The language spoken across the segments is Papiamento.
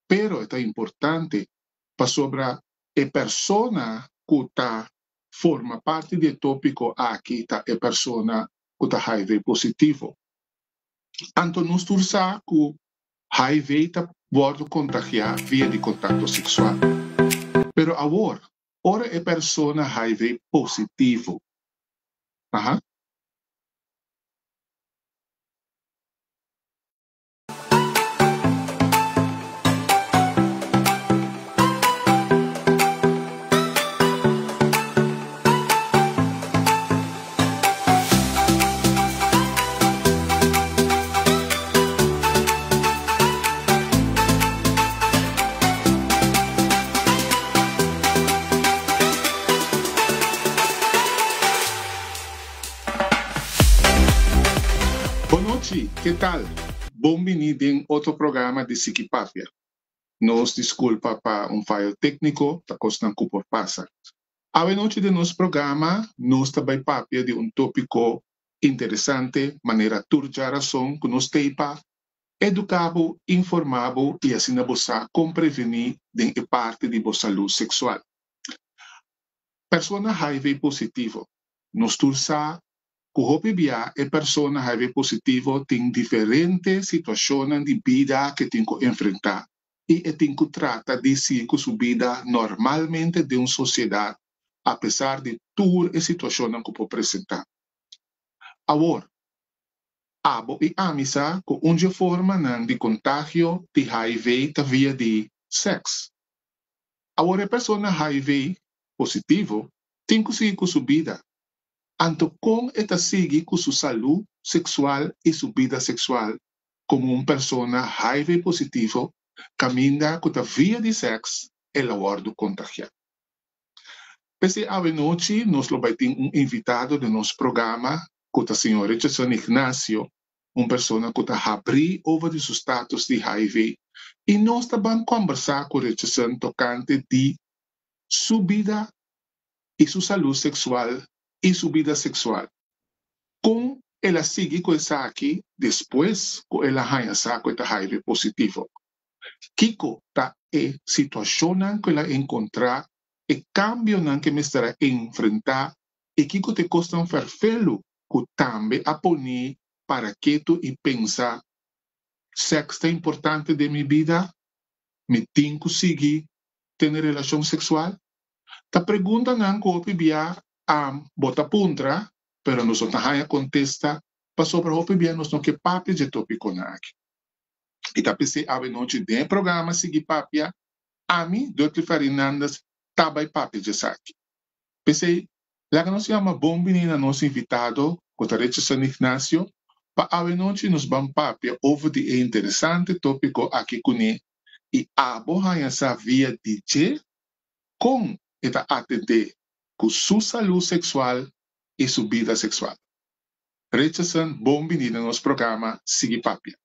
Pero e ta importante pasobra e persona ku ta forma parti di e tópiko aki ta e persona ku ta HIV positivo. Anto nos tur sa ku HIV ta wòrdu kontagiá via di kontakto seksual. Pero awor, ora e persona HIV positivo, aha. Bon nochi, ke tal? Bon bini den otro programa di Siki Papia. Nos disculpa pa un fayo tecnico, ta cosnan cu por pasa. Awe nochi den nos programa nos ta bay papia di un topico interesante manera tur djarason cu nos tey pa educa bo, informa bo y asina bo sa con preveni den e parti di bo salud sexual. Persona hiv positivo, Nos tur sa cu hopi bia e persona hiv positivo tin diferente situacionnan di bida cu e tin cu enfrenta y e tin cu trata di sigui cu su bida normalmente den un sociedad apesar di tur e situacionnan cu por presenta. Awor, abo y ami sa cu un dje formanan di contagio di hiv ta via di sex. Awor e persona hiv positivo tin cu sigui cu su bida. Anto con e ta sigui cu su salud sexual y su bida sexual como un persona hiv positivo caminda cu ta via di sex el a wordo contagia? P'esey awe nochi nos lo bay tin un invitado den nos programa cu ta señor Richardson Ignacio, un persona cu ta habri over di su status di hiv y nos ta ban combersa cu Richardson tocante di su bida y su salud sexual y su bida sexual. Con el a sigui cu esaki despues cu el a haña sa cu e ta hiv positivo? Kico ta e situacionnan cu el a encontra, e cambionan cu e mester a enfrenta y kico ta e cosnan ferfelu cu tambe a poni para ketu y pensa, Sex ta importante den mi bida? Mi tin cu sigui tene relacion sexual? Ta preguntanan cu hopi bia bo ta puntra, pero nos no ta haña contesta pasobra hopi bia nos no ke papia dje topiconan aki. I ta p'esei awe nochi den e programa Sigui Papia, ami, Dutly Ferinandez, ta bai papia djesaki. P'esei, laga nos yama bon bini na nos invitado cu ta Richardson Ignacio pa awe nochi nos ban papia over di e interesante topico aki cune i abo haña sa via di dje kon e ta atendé ku su salú seksual i su bida seksual. Richardson, bon bini na nos programa Sigui Papia.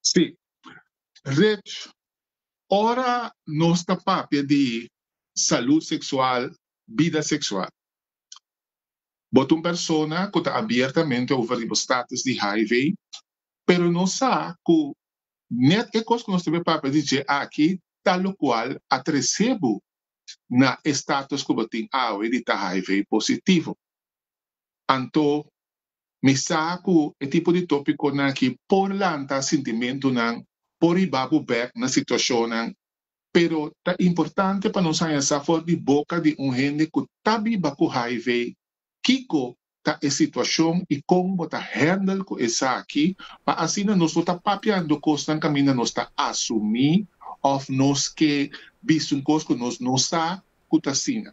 Sí. Rich, ora nos ta papia di salud sexual, bida sexual, bo ta un persona cu ta abiertamente over di bo status di HIV, pero nos sa cu net e cos cu nos ta bay papia di dje aki ta locual a trece bo na e status cu bo tin awe di ta HIV positivo. Anto Mi sa ku e tipo di tópikonan aki por lanta sintimentunan, por hiba bo bèk na situashonnan, pero ta importante pa nos haña sa for di boka di un hende ku ta biba ku hiv kiko ta e situashon i kon bo ta hèndel ku esaki pa asina nos no ta papiando kosnan kaminda nos ta asumí òf nos ke bisa un kos ku nos no sa ku ta asina.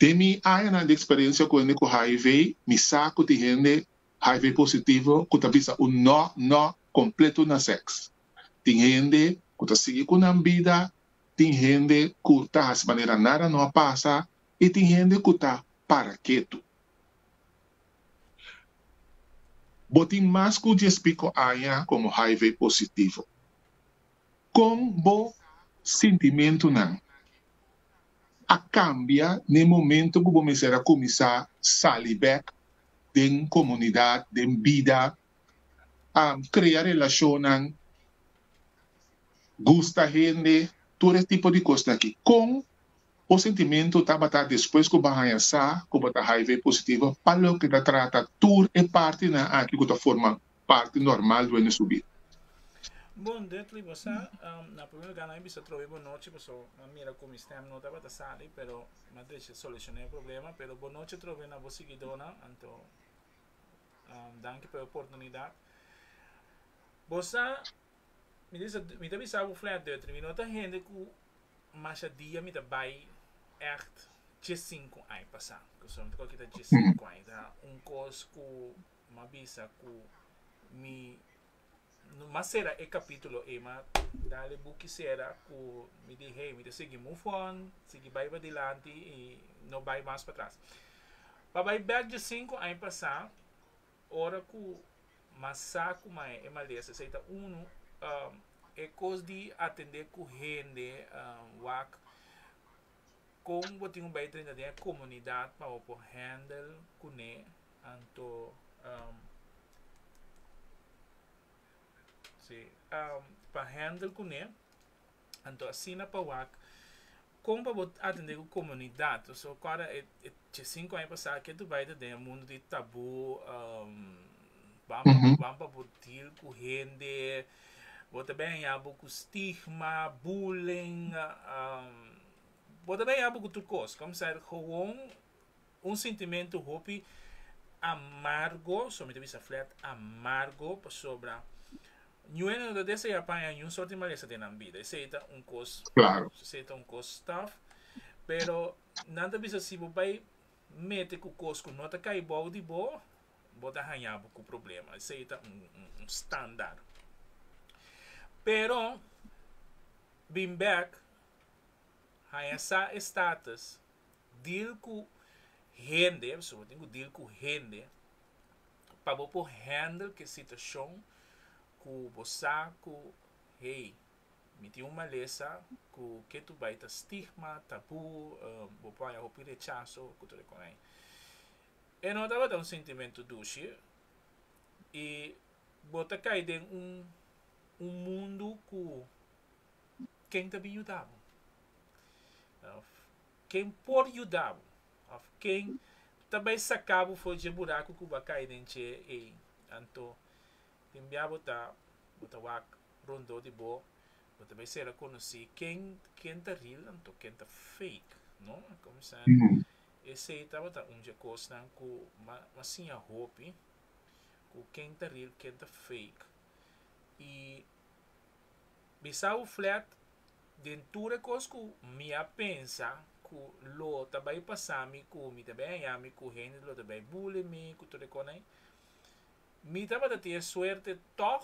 Den mi añanan di eksperensia ku hende ku hiv, mi sa ku tin hende hiv positivo ku ta bisa un nò, nò kompleto na sèks. Tin hende ku ta sigui ku nan bida, tin hende ku ta hasi manera nada no a pasa i tin hende ku ta para ketu. Bo tin mas ku dies piko aña komo hiv positivo. Kon bo sintimentunan a kambia n'e momento ku bo mester a kuminsá sali bèk den komunidat, den bida, krea relashonnan, gusta hende, tur e tipo di kosnan aki? Kon bo sintimentu tabata despues ku bo a haña sa ku bo ta HIV positivo pa loke ta trata tur e partinan aki ku ta forma parti normal duende su bida? Bon, Dudley, bo sa, na primer lugar nan a bisa trobe bo nochi paso m'a mira ku mi stem no tabata sali pero m'a drecha soluciona e problema pero bo nochi trobe na bo siguidónan anto danki pa e oportunidad. Bo sa, mi ta bisa mi ta bisa bo flat Dudley mi no ta hende ku masha dia mi ta bai ègt diesinku aña pasá pasobra mi ta kòrda ki ta diesinku aña ta un kos ku M'a bisa ku mi no m'a sera e kapítulo ei, m'a dal e buki sera ku mi di hey mi ta sigui move on, sigui bai padilanti i no bai mas patras. Pa bai bèk dje sinku aña pasá ora ku m'a sa ku m'a e malesa esei ta unu e kos di atendé ku hende wak kon bo tin ku bai drenta den e komunidat pa bo por handle kuné. Anto si pa handle kuné anto asina pa wak kon pa bo atendé ku komunidat pasobra kòrda e diesinku aña pasá ke tu bai ta den e mundu di tabú ban pa ban pa bo deal ku hende bo ta bin haña bo ku stigma bullying bo ta bin haña bo ku tur kos kòm ser gewoon Un sintimentu hopi amargo, so mi ta bisa flat amargo, pasobra ñuene no ta desea pa haña ñun sort di malesa den nan bida. Esei ta un kos, Claro. esei ta un kos tough. Pero nan ta bisa si bo bai mete ku kos ku no ta kai bou di bo, bo ta haña bo ku problema. Esei ta un, un, un standaard. Pero bin bek, haña sa e status Deal ku hende, pasobra bo tin ku deal ku hende pa bo por handle ku e situashon ku bo sa ku hey, mi tin un malesa ku ke tu bai ta stigma, tabú, bo por haña hopi rechaso ku tur e kon ei. E no tabata un sintimentu dushi i bo ta kai den un un mundu ku ken ta bin yuda bo? Of ken por yuda bo? Of ken ta bai saka bo for dje buraku ku bo a kai den dje ei? Anto, tin bia bo ta bo ta wak rondó di bo, bo ta bai sera konosí ken ken ta real anto ken ta fake, no? Kuminsá esei tabata un dje kosnan ku m'a m'a siña hopi, ku ken ta real ken ta fake. I Bisa bo flat den tur e kos ku mi a pensa ku lo ta bai pasa mi ku mi ta bai haña mi ku hende lo ta bai bully mi ku tur e kosnan ei. Mi tabata tin e suerte tòg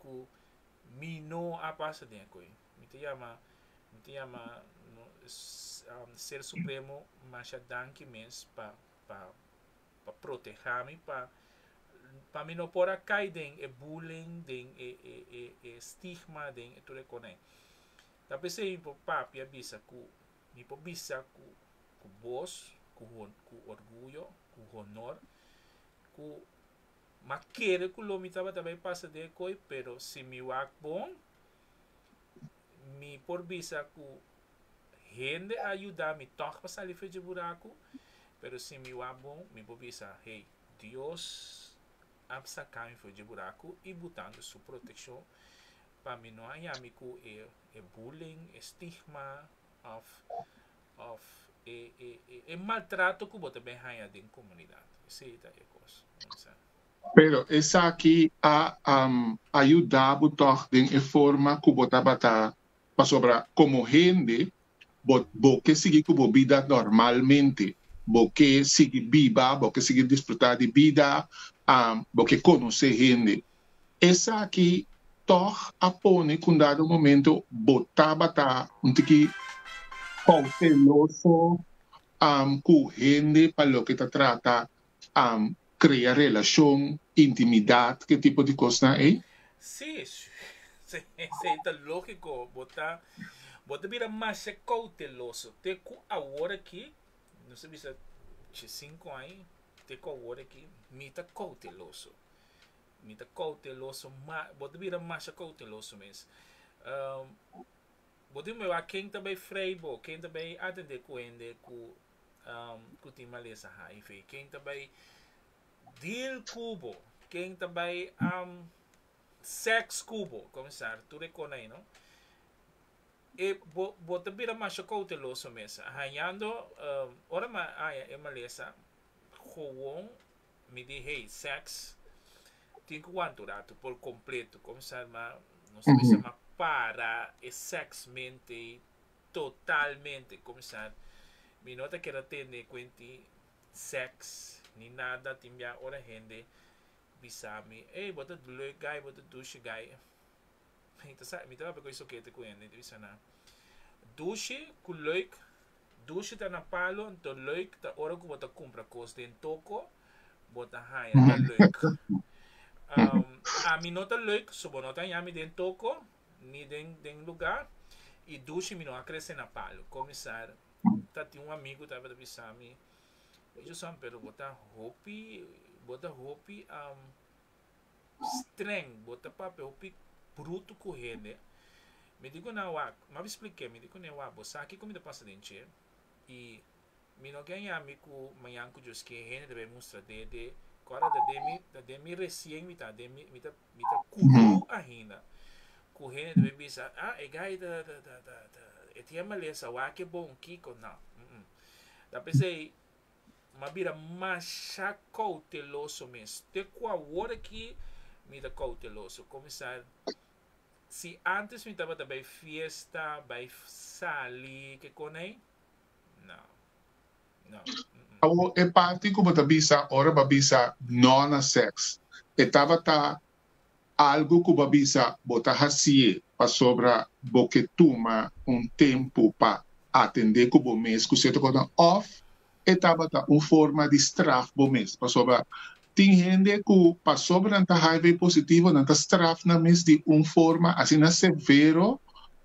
ku mi no a pasa den e kos ei. Mi ta yama mi ta yama Ser Supremo masha danki mes pa pa pa proteha mi pa pa mi no por a kai den e bullying den e e e e stigma den e tur e konai. Ta p'esei mi por papia bisa ku mi por bisa ku ku bos ku ku orguyo ku honor ku m'a kere ku lo mi tabata bai pasa den e koi pero si mi wak bon mi por bisa ku hende a yuda mi tòg pa sali for dje buraku, pero si mi wak bon, mi por bisa, Hey, Dios a saka mi for dje buraku i butando su protekshon pa mi no haña mi ku e e bullying, e stigma òf òf e e e maltrato ku bo ta bin haña den komunidat. Esei ta e kos. Pero esaki a a yuda bo tòg den e forma ku bo tabata pasobra komo hende bo bo ke sigui ku bo bida normalmente, bo ke sigui biba, bo ke sigui disfrutá di bida, bo ke konosé hende. Esaki tòg a pone ku un dado momento bo tabata un tiki kouteloso ku hende pa loke ta trata Crea relacion, intimidad, ke tipo di cosnan ey? Sí, Esei ta lógiko. Bo ta, bo ta bira masha kouteloso. Te ku awor aki, nos a bisa 5 aña, te ku awor aki, mi ta kouteloso. Mi ta kouteloso, ma, bo ta bira masha kouteloso mes. Bo tin wak ken ta bai frei bo, ken ta bai atendé ku hende ku tin malesa HIV, ken ta bai deal ku bo, ken ta bai sex ku bo, kuminsá tur e kos ei, no? E bo ta bira masha kouteloso mes. Hañando, ora mi a haña e malesa, gewoon mi di, "Hey, sex tin ku wanta un ratu por kompleto." Kuminsá ma, nos ta bisa, ma para e sex mente totalmente. Kuminsá, mi no ta kere tende kuenti sex ni nada. Tin bia ora hende bisa mi, "Hey, bo ta leuk guy, bo ta dushi guy." Mi ta sa, mi ta papia ku sokete ku hende, ta bisa nan, dushi ku leuk, dushi ta na palo, anto leuk ta ora ku bo ta kumpra kos den toko, bo ta haña ta leuk. Ami no ta leuk, so bo no ta haña mi den toko, ni den lugá, i dushi mi no a krese na palo. Kuminsá, ta tin un amigu tabata bisa mi, "Joson, pero bo ta hopi streng, bo ta papia hopi bruto ku hende." Mi di ku nan, "Wak," m'a splik'é, mi di ku nan, "Wak, bo sa kiko mi ta pasa den dje, i mi no ke haña mi ku mañan ku Dios ke hende ta bai mustra dede ku ora ta den mi resien mi ta den mi mi ta kuru ainda ku hende ta bai bisa, 'Ah, e guy ta e tin e malesa, wak e bon kiko.' No, ta p'esei m'a bira masha kouteloso mes. Te ku awor aki mi ta kouteloso. Kuminsá, si antes mi tabata bai fiesta, bai sali ke kon ei, no, no. Awor, e parti ku bo ta bisa, ora bo a bisa no na seks, e tabata algu ku bo a bisa bo ta hasié pasobra bo ke tuma un tempu pa atendé ku bo mes ku sierto kosnan, òf e tabata un forma di straf bo mes? Pasobra tin hende ku pasobra nan ta HIV positivo, nan ta straf nan mes di un forma asina severo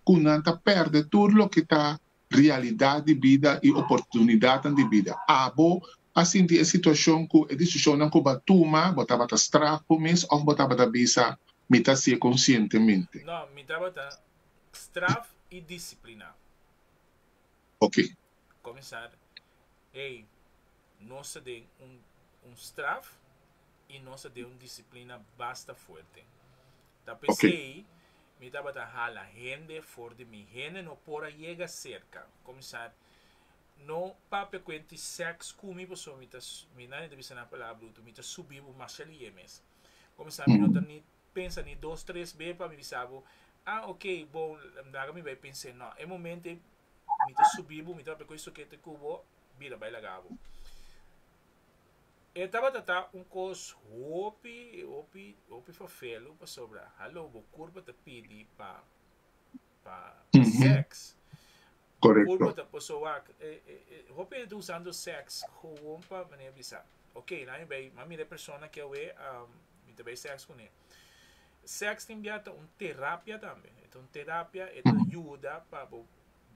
ku nan ta pèrdè tur loke ta realidat di bida i oportunidatnan di bida. Abo a sinti e situashon ku e desishonnan ku bo a tuma, bo tabata straf bo mes òf bo tabata bisa mi ta hasié konsientemente? No, mi tabata straf i disipliná. Kuminsá, hey, nos ta den un straf i nos ta den un disiplina basta fuerte. Ta p'esei mi tabata hala hende for di mi. Hende no por a yega serka. Kuminsá, no papia kuenti sèks ku mi pasobra mi ta, mi nan ta bisa na palabra brutu, mi ta subi bo masha lihe mes. Kuminsá, mi no ta ni pensa ni dos tres be pa mi bisa bo, "Ah, ok, bon, laga mi bai pens'é." No, e momento ei mi ta subi bo, mi ta papia ku e sokete ku bo, bira bai laga bo. E tabata ta un kos hopi, hopi, hopi fafelu pasobra, hallo, bo kurpa ta pidi pa sèks. Bo kurpa ta paso wak, hopi hende ta usando sèks gewoon pa manera bisa, ok, nan mi bai, mi a mira e persona ke awe, mi ta bai sèks kuné. Sèks tin bia ta un terapia tambe. E ta un terapia, e ta yuda pa bo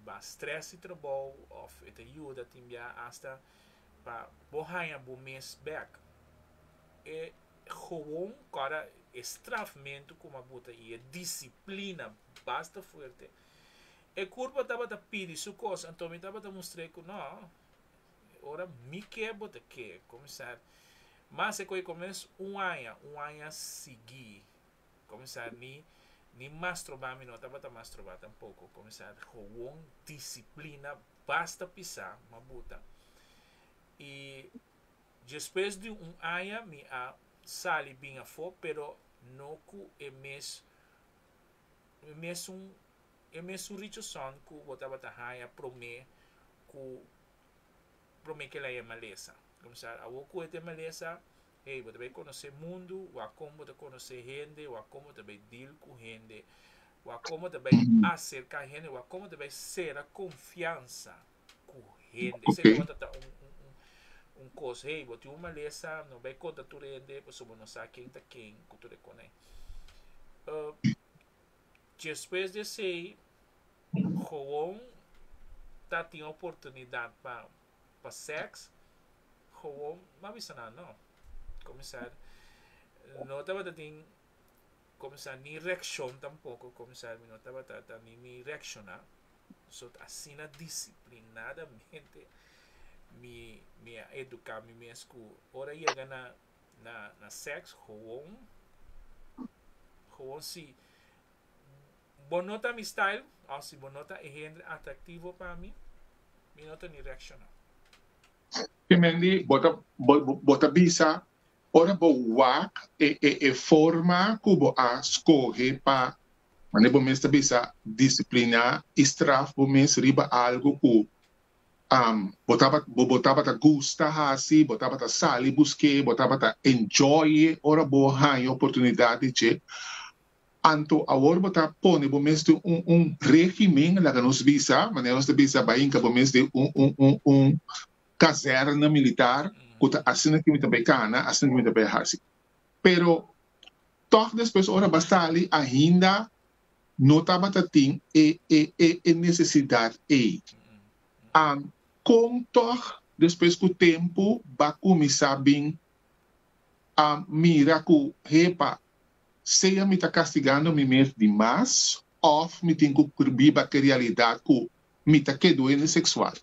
ba strès di trabou òf e ta yuda tin bia asta pa bo haña bo mes bèk. E gewoon kòrda e strafmentu ku mi a buta i e disiplina basta fuerte. E kurpa tabata pidi su kos, anto mi tabata mustr'é ku no, ora mi ke bo ta ke. Kuminsá mas e koe komes un aña, un aña sigui. Kuminsá ni mastrobá mi no tabata mastrobá tampoko. Kuminsá gewoon disiplina basta pisá mi a buta. I despues di un aña mi a sali bin afó, pero no ku e mes e mesun e mesun Richardson ku bo tabata haña promé ku el a e malesa. Kuminsá awor ku e ta e malesa, hey, bo ta bai konosé mundu, wak kon bo ta konosé hende, wak kon bo ta bai deal ku hende, wak kon bo ta bai aserká hende, wak kon bo ta bai sera konfiansa ku hende. Esei tabata ta un kos, hey, bo tin un malesa, no bai konta tur hende, pasobra bo no sa ken ta ken ku tur e kos ei. Despues di esei gewoon ta tin oportunidat pa pa sèks, gewoon m'a bisa nan no. Kuminsá no tabata tin kuminsá ni reakshon tampoko, kuminsá mi no tabata ta ni ni reakshoná. So asina disiplinadamente mi mi a eduká mi mes ku ora yega na na na sèks gewoon gewoon si bo no ta mi style of si bo no ta e hende atraktivo pa mi, mi no ta ni reakshoná. Te Mandy, bo ta bo ta bisa ora bo wak e e e forma ku bo a skohe pa manera bo mes ta bisa disipliná i straf bo mes riba algu ku bo tabata bo tabata gusta hasi, bo tabata sali busk'é, bo tabata enjoy e ora bo haña oportunidat di dje. Anto awor bo ta pone bo mes den un un regimen, laga nos bisa, manera nos ta bisa bai hinka bo mes den un un un un kazèrna militar ku ta asina ki mi ta bai kana, asina ki mi ta bai hasi. Pero tòg despues ora bo a sali ainda no tabata tin e e e e nesesidat ei. Kon tòg despues ku tempu bo a kuminsá bin a mira ku hepa sea mi ta kastigando mi mes di mas òf mi tin ku biba ku e realidat ku mi ta keduende seksual.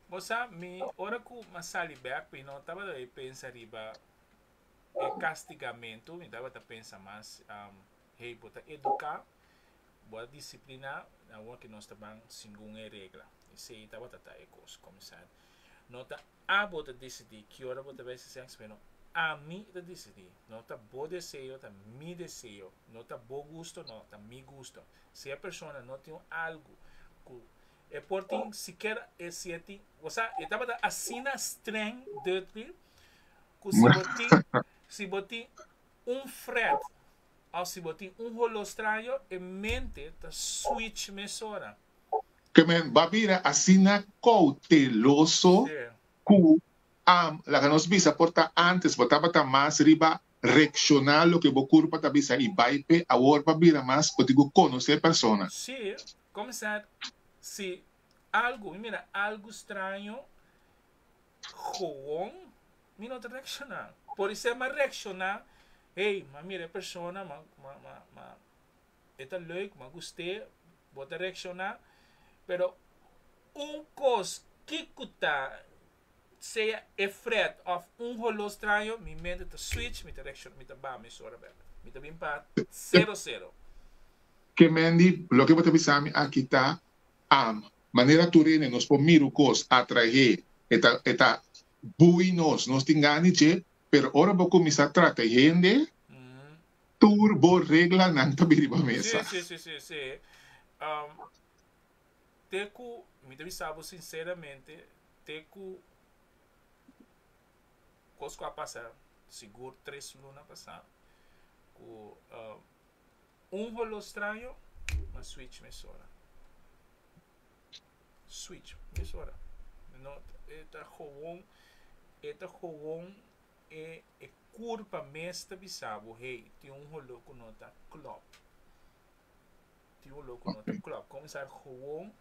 Bo sa, mi ora ku m'a sali bèk, mi no tabata e pensa riba e kastigamentu, mi tabata pensa mas, hey, bo ta eduká, bo a disipliná, awor ku nos ta ban segun e regla. Esei tabata ta e kos, kuminsá. No ta Abo ta disidí ki ora bo ta bai hasi sèks, pero ami ta disidí. No ta bo deseo, ta mi deseo. No ta bo gusto, no, ta mi gusto. Si e persona no tin un algu ku e por tin sikiera e si e tin, bo sa, e tabata asina streng Dudley ku si bo tin, si bo tin un fret òf si bo tin un holó straño, e mente ta switch mesora. Ke men ba bira asina kouteloso ku laga nos bisa por ta antes bo tabata mas riba reakshoná loke bo kurpa ta bisa i bai p'e, awor ba bira mas bo tin ku konosé e persona. Sí, kuminsá si algu, mi mira algu straño, gewoon mi no ta reakshoná. Por esei mi a reakshoná, hey, mi a mira e persona, mi a, mi a. E ta leuk, m'a gust'é, bo ta reakshoná, pero un kos kiko ta, sea e fret òf un holó straño, mi mente ta switch, mi ta reakshoná, mi ta baha mesora bèk. Mi ta bin pa sero sero. Ke Mandy, loke bo ta bisa mi aki ta, am, manera tur hende nos por mira un kos, atraé, e ta, e ta bui nos, nos tin gana di dje, pero ora bo kuminsá trata e hende, Tur bo reglanan ta bini riba mesa. Sí, sí, sí, sí. Te ku, mi ta bisa bo sinceramente, te ku kos ku a pasa sigur tres luna pasá, ku un holo straño, m'a switch mesora. Switch mesora. No, e ta gewoon, e ta gewoon E e kurpa mes ta bisa bo, hey, tin un holó ku no ta klòp. Tin un holó ku no ta klòp. Kuminsá gewoon,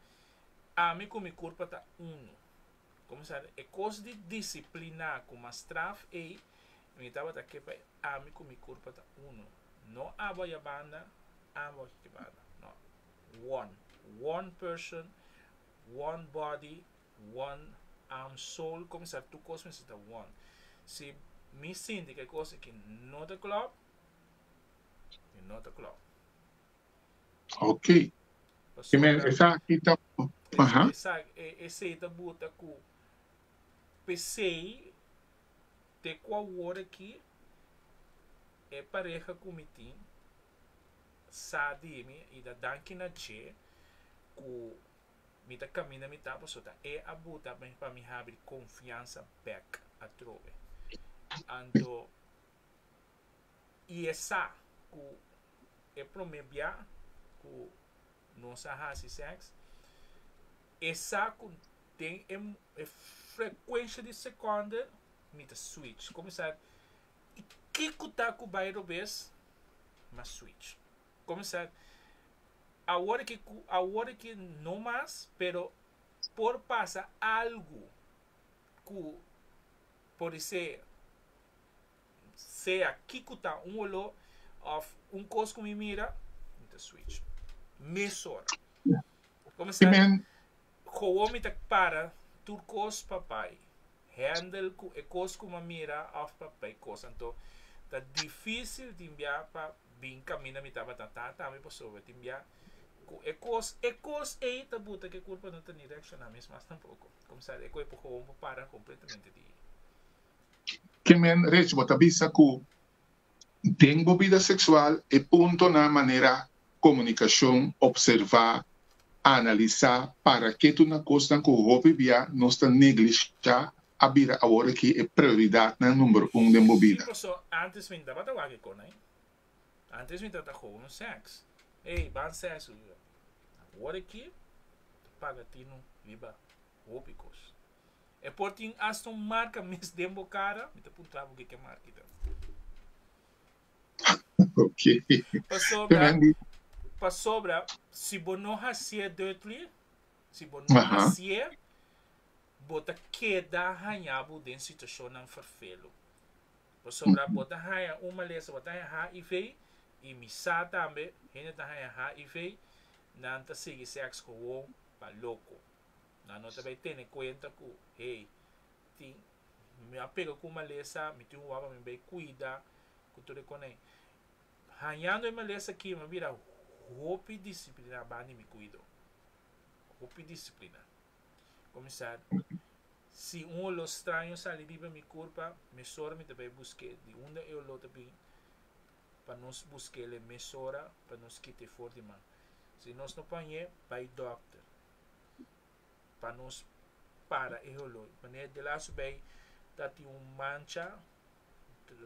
ami ku mi kurpa ta unu. Kuminsá e kos di disipliná ku mas straf ei, mi tabata ke pa ami ku mi kurpa ta unu. No abo aya banda, abo aki banda. No. One. One person, one body, One am soul kuminsá tur kos mester ta one. Si mi sinti ku e kos aki no ta klòp, e no ta klòp. Ok. Pasobra Esaki ta, aha. Esaki, esei ta buta ku p'esei te ku awor aki e pareha ku mi tin sa di mi i ta danki na dje ku Mi ta caminda mi ta pasobra ta e a buta mi pa mi habri confiansa bek atrobe. Anto y e sa cu e prome bia cu nos a haci sex, e sa cu den e e frecuencia di seconde mi ta switch. Como sa y kico ta cu bay robes, m'a switch. Como sa. Awor ku awor ku no mas, pero por pasa algu ku por ser sea kiko ta un oló òf un kos ku mi mira, mi ta switch. Mesora. Kuminsá gewoon mi ta para tur kos pa bai handle ku e kos ku mi mira òf pa bai kos. Anto ta difísil tin bia pa bin kaminda mi tabata ta tambe pasobra tin bia ku e kos ei ta buta ku e kurpa no ta ni reakshoná mes mas tampoko. Kuminsá e kuerpo gewoon por para kompletamente di. Ke men, Rich, bo ta bisa ku den bo bida seksual e puntonan manera komunikashon, opservá, analisá, para ketu na kosnan ku hopi bia nos ta neglishá a bira awor aki e prioridatnan number 1 den bo Sí, bida. paso antes mi tabata wak e kos, antes mi tabata gewoon seks. Hey, ban seks. Awor aki paga tinu riba hopi kos. E por tin hasta un marka mes den bo kara, mi ta puntra bo ke marka ta. Pasobra, pasobra, si bo no hasié duidelijk, si bo no hasié, bo ta keda haña bo den situashonnan ferfelu. Pasobra bo ta haña un malesa, bo ta haña HIV, i mi sa tambe, hende ta haña HIV, nan ta sigui seks gewoon pa loko. Nan no ta bai tene kuenta ku, hey, tin, mi a pega ku malesa, mi tin un wapa mi bai kuida, ku tur e kos. Hañando e malesa aki, mi bira hopi disiplina banda mi kuido. Hopi disiplina. Kuminsá, si un oló straño sali riba mi kurpa, mesora mi ta bai busk'é di unda e oló ta bin, pa nos busk'é mesora, pa nos kit'é for di man. Si nos no pañ'é, bai dòkter. Pa nos para e oló. Manera de laatste bij dat tin un mancha,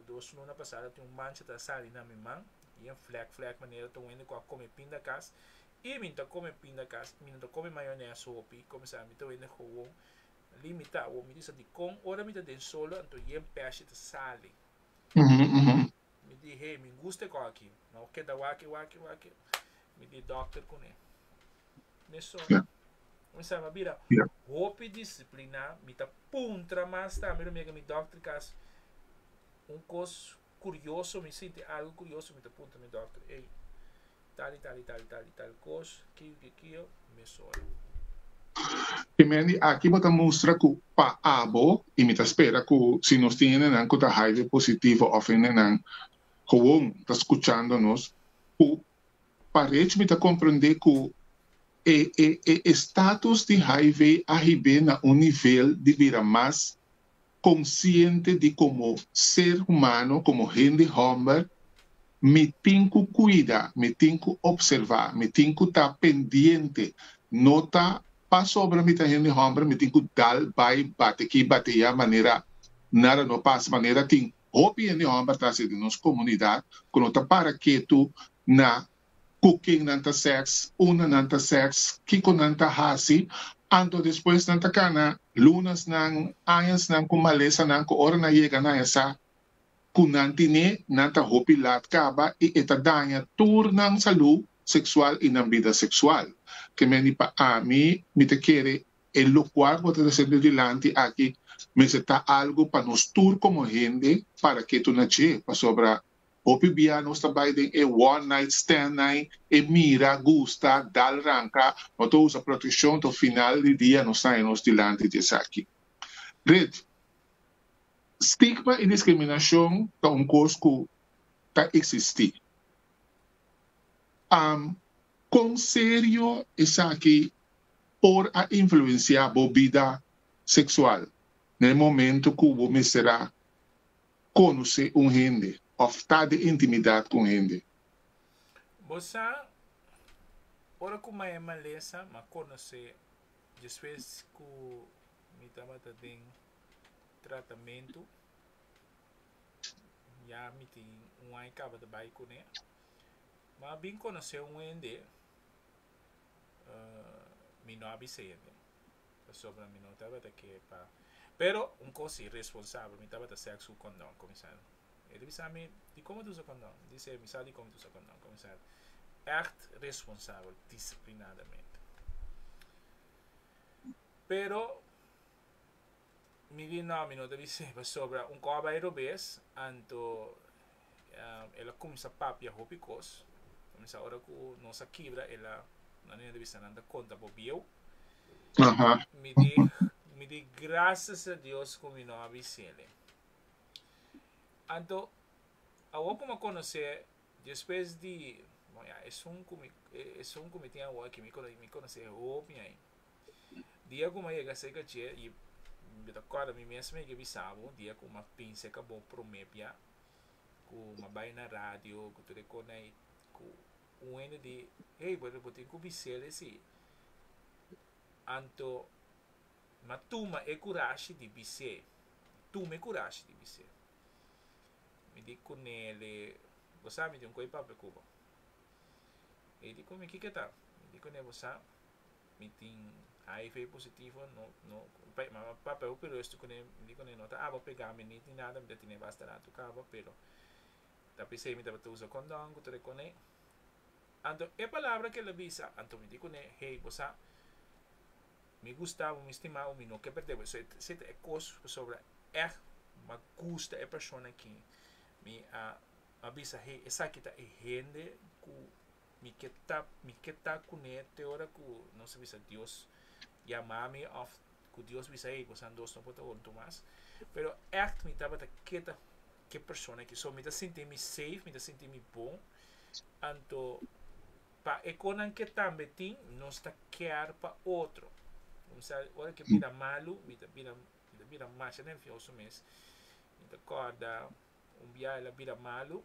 2 luna pasá tin un mancha ta sali na mi man, i un vlek vlek manera ta hende ku a kome pindakaas, i mi ta kome pindakaas, mi no ta kome mayonaise hopi, kuminsá mi ta hende gewoon limitá. O mi bisa di kon ora mi ta den solo, anto yen pèshi ta sali. Mi di, hey, mi gusta e kos aki. No keda wak wak wak. Mi di dòkter kuné. Mesora. Mi sa bira hopi disiplina, mi ta puntra mas tambe mi mi dòkter kas un kos kurioso, mi sinti algu kurioso, mi ta puntra mi dòkter, hey, tal i tal i tal i tal i tal kos, kiko kiko kiko, mesora. Ke men aki bo ta mustra ku pa abo, i mi ta spera ku si nos tin hendenan ku ta HIV positivo òf hendenan gewoon ta skuchando nos, ku pa Rich mi ta komprendé ku e status di HIV a hib'é na un nivel di bira mas konsiente di komo ser humano, komo hende hòmber, mi tin ku kuida, mi tin ku opservá, mi tin ku ta pendiente, no ta pasobra mi ta hende hòmber, mi tin ku dal bai bate aki bate aya manera nada no pasa, manera tin hopi hende hòmber ta hasi den nos komunidat ku no ta para ketu na ku ken nan ta seks, unda nan ta seks, kiko nan ta hasi, anto despues nan ta kana lunanan, añanan ku malesanan ku ora nan yega na esa ku nan tine, nan ta hopi lat kaba i e ta daña tur nan salú seksual i nan bida seksual. Ke men pa ami, mi ta kere e lokual ku ta sendo dilanti aki, mester ta algu pa nos tur komo hende para ketu na dje, pasobra hopi bia nos ta bai den e one night stand nan, e mira, gusta, dal ranka, no ta usa protekshon, to final di dia nos ta nos dilanti di esaki. Rich, stigma i diskriminashon ta un kos ku ta eksistí. Kon serio esaki por a influensiá bo bida seksual na momento ku bo mester a konosé un hende òf ta den intimidat ku hende? Bo sa, ora ku mi a malesa, m'a konosé despues ku mi tabata den tratamentu, ya mi tin un aña kaba di bai kuné. M'a bin konosé un hende, mi no a bisa hende, pasobra mi no tabata ke pa. Pero un kos irresponsabel, mi tabata seks ku kondon, kuminsá. El a bisa mi, di kon bo ta usa kondon? Dice, mi sa di kon mi ta usa kondon, kuminsá. Echt responsabel disiplinadamente. Pero mi di no, mi no ta bis'é pasobra un kòp bai robes, anto el a kuminsá papia hopi kos. Kuminsá ora ku nos a kibra el a nan a bisa nan ta konta bo bieu. Mi di mi di grasias a Dios ku mi no a bis'é. Anto awor ku mi a konosé despues di bon ya esun ku mi esun ku mi tin awor aki mi konosé hopi ai. Dia ku mi a yega serka dje i mi ta kòrda mi mes mi a yega bisa bo dia ku mi a pensa ka bo promé bia ku mi a bai na radio ku tur e kos ei ku un hende di hey pero bo tin ku bis'el esi. Anto mi a tuma e kurashi di bis'é, tuma e kurashi di bis'é. Mi di kunele bo sa mi tin un kos di papia ku bo. E di ku mi kiko ta? Mi di kuné bo sa mi tin HIV positivo no no ma papia hopi rustig kuné mi di kuné no ta abo pega mi ni nada mi ta tene basta rato kaba pero ta p'esei mi tabata usa kondon ku tur e kone. Anto e palabra ku el a bisa anto mi di kuné hey bo sa mi gusta bo mi stima bo mi no ke perde bo esei ta e kos pasobra ègt mi a gusta e persona aki mi a a bisa hey esaki ta e hende ku mi ke ta mi ke ta kuné te ora ku nos a bisa Dios yama mi òf ku Dios bisa hey boso dos no por ta huntu mas pero ègt mi tabata ke ta ke persona aki so mi ta sinti mi safe mi ta sinti mi bon anto pa e konan ke tambe tin nos ta care pa otro kumsa ora ke bira malu mi ta bira mi ta bira masha nervioso mes mi ta kòrda Un bia el a bira malu,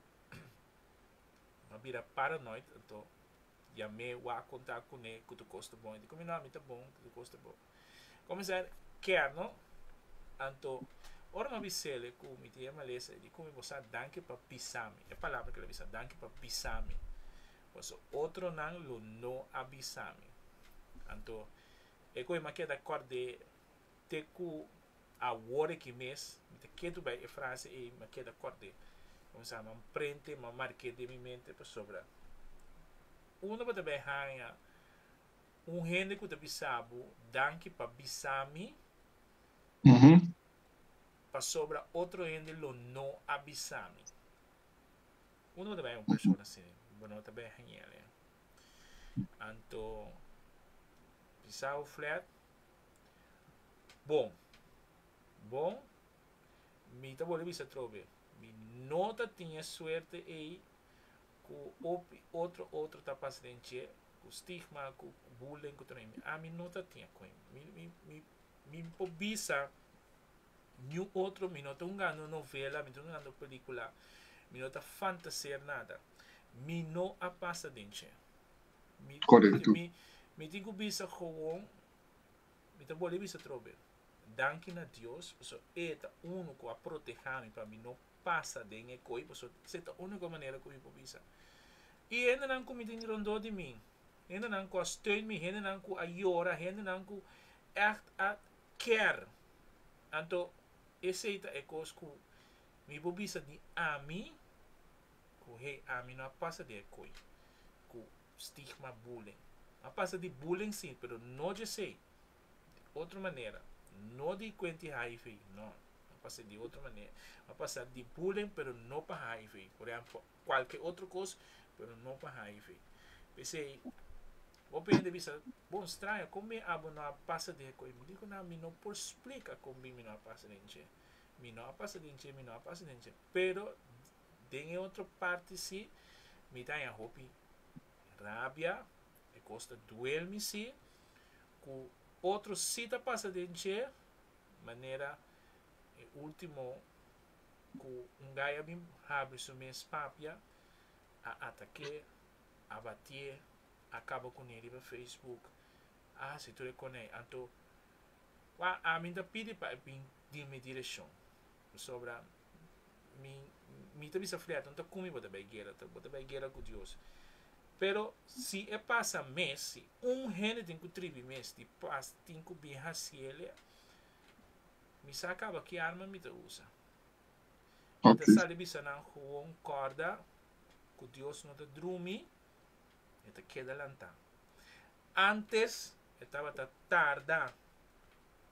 a bira paranoid, anto yam'é wak konta kuné ku tur kos ta bon. E di ku mi, no, mi ta bon, ku tur kos ta bon. Kuminsá kèr no, anto ora mi a bis'el ku mi tin e malesa, e di ku mi, bo sa danki pa bisa mi. E palabra ku el a bisa, danki pa bisa mi, pasobra otronan lo no a bisa mi. Anto e ku mi a keda kòrd'é te ku Awor aki mes, mi ta ketu bai e frase ei, mi a keda kòrd'é. Kuminsá mi a prente, mi a mark'é den mi mente pasobra unda bo ta bai haña un hende ku ta bisa bo danki pa bisa mi, pasobra otro hende lo no a bisa mi. Unda bo ta bai haña un persona asina? Bo no ta bai hañ'el. Anto, bisa bo flèt. Bon, bon, mi ta bolbe bisa atrobe, mi no ta tin e suerte ei ku hopi otro otro ta pasa den dje, ku stigma, ku bullying, ku tur esei. Ami no ta tin e koe. Mi, mi, mi, mi por bisa niun otro, mi no ta hungando novela, mi no ta hungando pelicula, mi no ta fantaseer nada. Mi no a pasa den dje. Mi, mi, mi tin ku bisa gewoon Mi ta bolbe bisa atrobe, danki na Dios pasobra E ta unu ku a protehá mi pa mi no pasa den e koi, pasobra esei ta úniko manera ku mi por bisa. I hendenan ku mi tin rondó di mi, hendenan ku a steun mi, hendenan ku a yora, hendenan ku ègt a kèr. Anto esei ta e kos ku mi por bisa di ami, ku hey, ami no a pasa den e koi. Ku stigma bullying. A pasa di bullying si, pero no djesey. Di otro manera. No di cuenti HIV, no. A pasa di otro manera. A pasa di bullying, pero no pa HIV. Por ehempel, cualke otro cos, pero no pa HIV. P'esey, hopi hende bisa, bon, straño, con mi abo no a pasa di e coy? Mi di cu nan, mi no por splica con mi no a pasa den dje. Mi no a pasa den dje, mi no a pasa den dje. Pero, Den e otro parti si, mi ta haña hopi rabia, e kos ta duel mi si, ku otro si ta pasa den dje, manera e ultimo ku un gai a bin habri su mes papia, a atak'é, a batié, a kaba kuné riba Facebook, a hasi tur e konei. Anto, wak ami ta pidi pa e bin den mi direkshon, pasobra mi mi ta bisa fliat no ta ku mi bo ta bai guera bo ta bai guera ku Dios pero si e pasa mes si un hende tin ku tribi mes di pas tin ku bin hasiele mi sa kaba ki arma mi ta usa mi ta sali bisa nan gewoon kòrda ku Dios no ta drumi. E ta keda lantá. Antes e tabata tarda